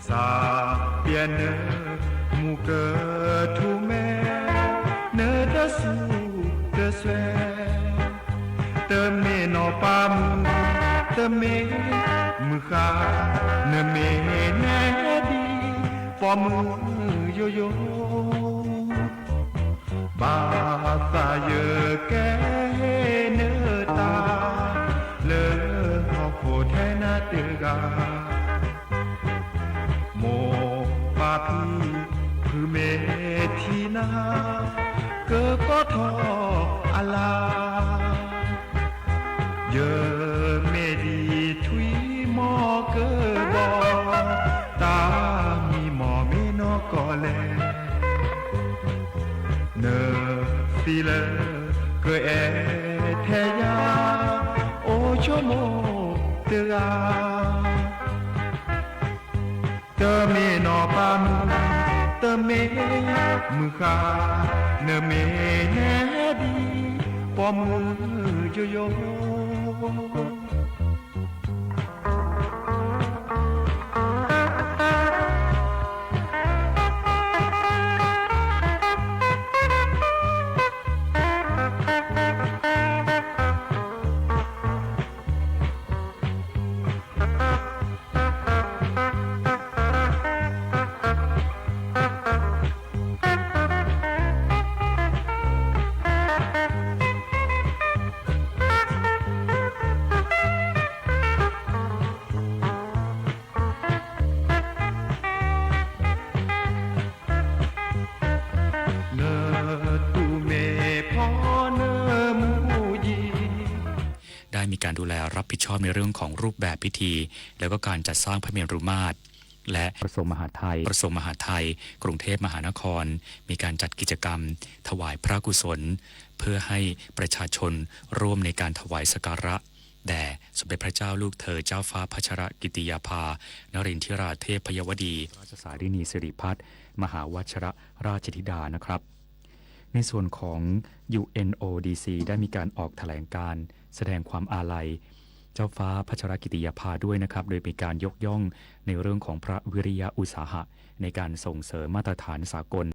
Xav piav nws mus kawg thum me, nws tab xub Teb me noj pab mws, teb me mws qab, nws me neb di, pom mws yuav yuav. Pab xav yawg kev nws tas, lawv ho phuam theb nab twg ga. Mos pab phwj, phwj me thib nab, kawg kob thov a laj. Yawg me di thwj mob kawg npog, tag me mos me noj kom le. Nws xis lawm kawg es theb yaj, ua tsuab mus twg ga. Teb me noj pab mws, teb me mws qab, nws me neb di, pom mws yuav yuav. Nws tus me pog nws mus yig ได้มีการดูแลรับผิดชอบในเรื่องของรูปแบบพิธี แล้วก็การจัดสร้างพระเมรุมาตร และกระทรวงมหาดไทย กระทรวงมหาดไทย กรุงเทพมหานคร มีการจัดกิจกรรมถวายพระกุศล เพื่อให้ประชาชนร่วมในการถวายสักการะแด่สมเด็จพระเจ้าลูกเธอเจ้าฟ้าพัชรกิติยาภานรินทิราเทพยวดี ราชสารินีสิริพัฒน์มหาวัชรราชธิดานะครับ ในส่วนของ ยูเอ็นโอดีซี ได้มีการออกแถลงการณ์แสดงความอาลัยเจ้าฟ้าพัชรกิติยาภาด้วยนะครับ โดยมีการยกย่องในเรื่องของพระวิริยะอุตสาหะในการส่งเสริมมาตรฐานสากล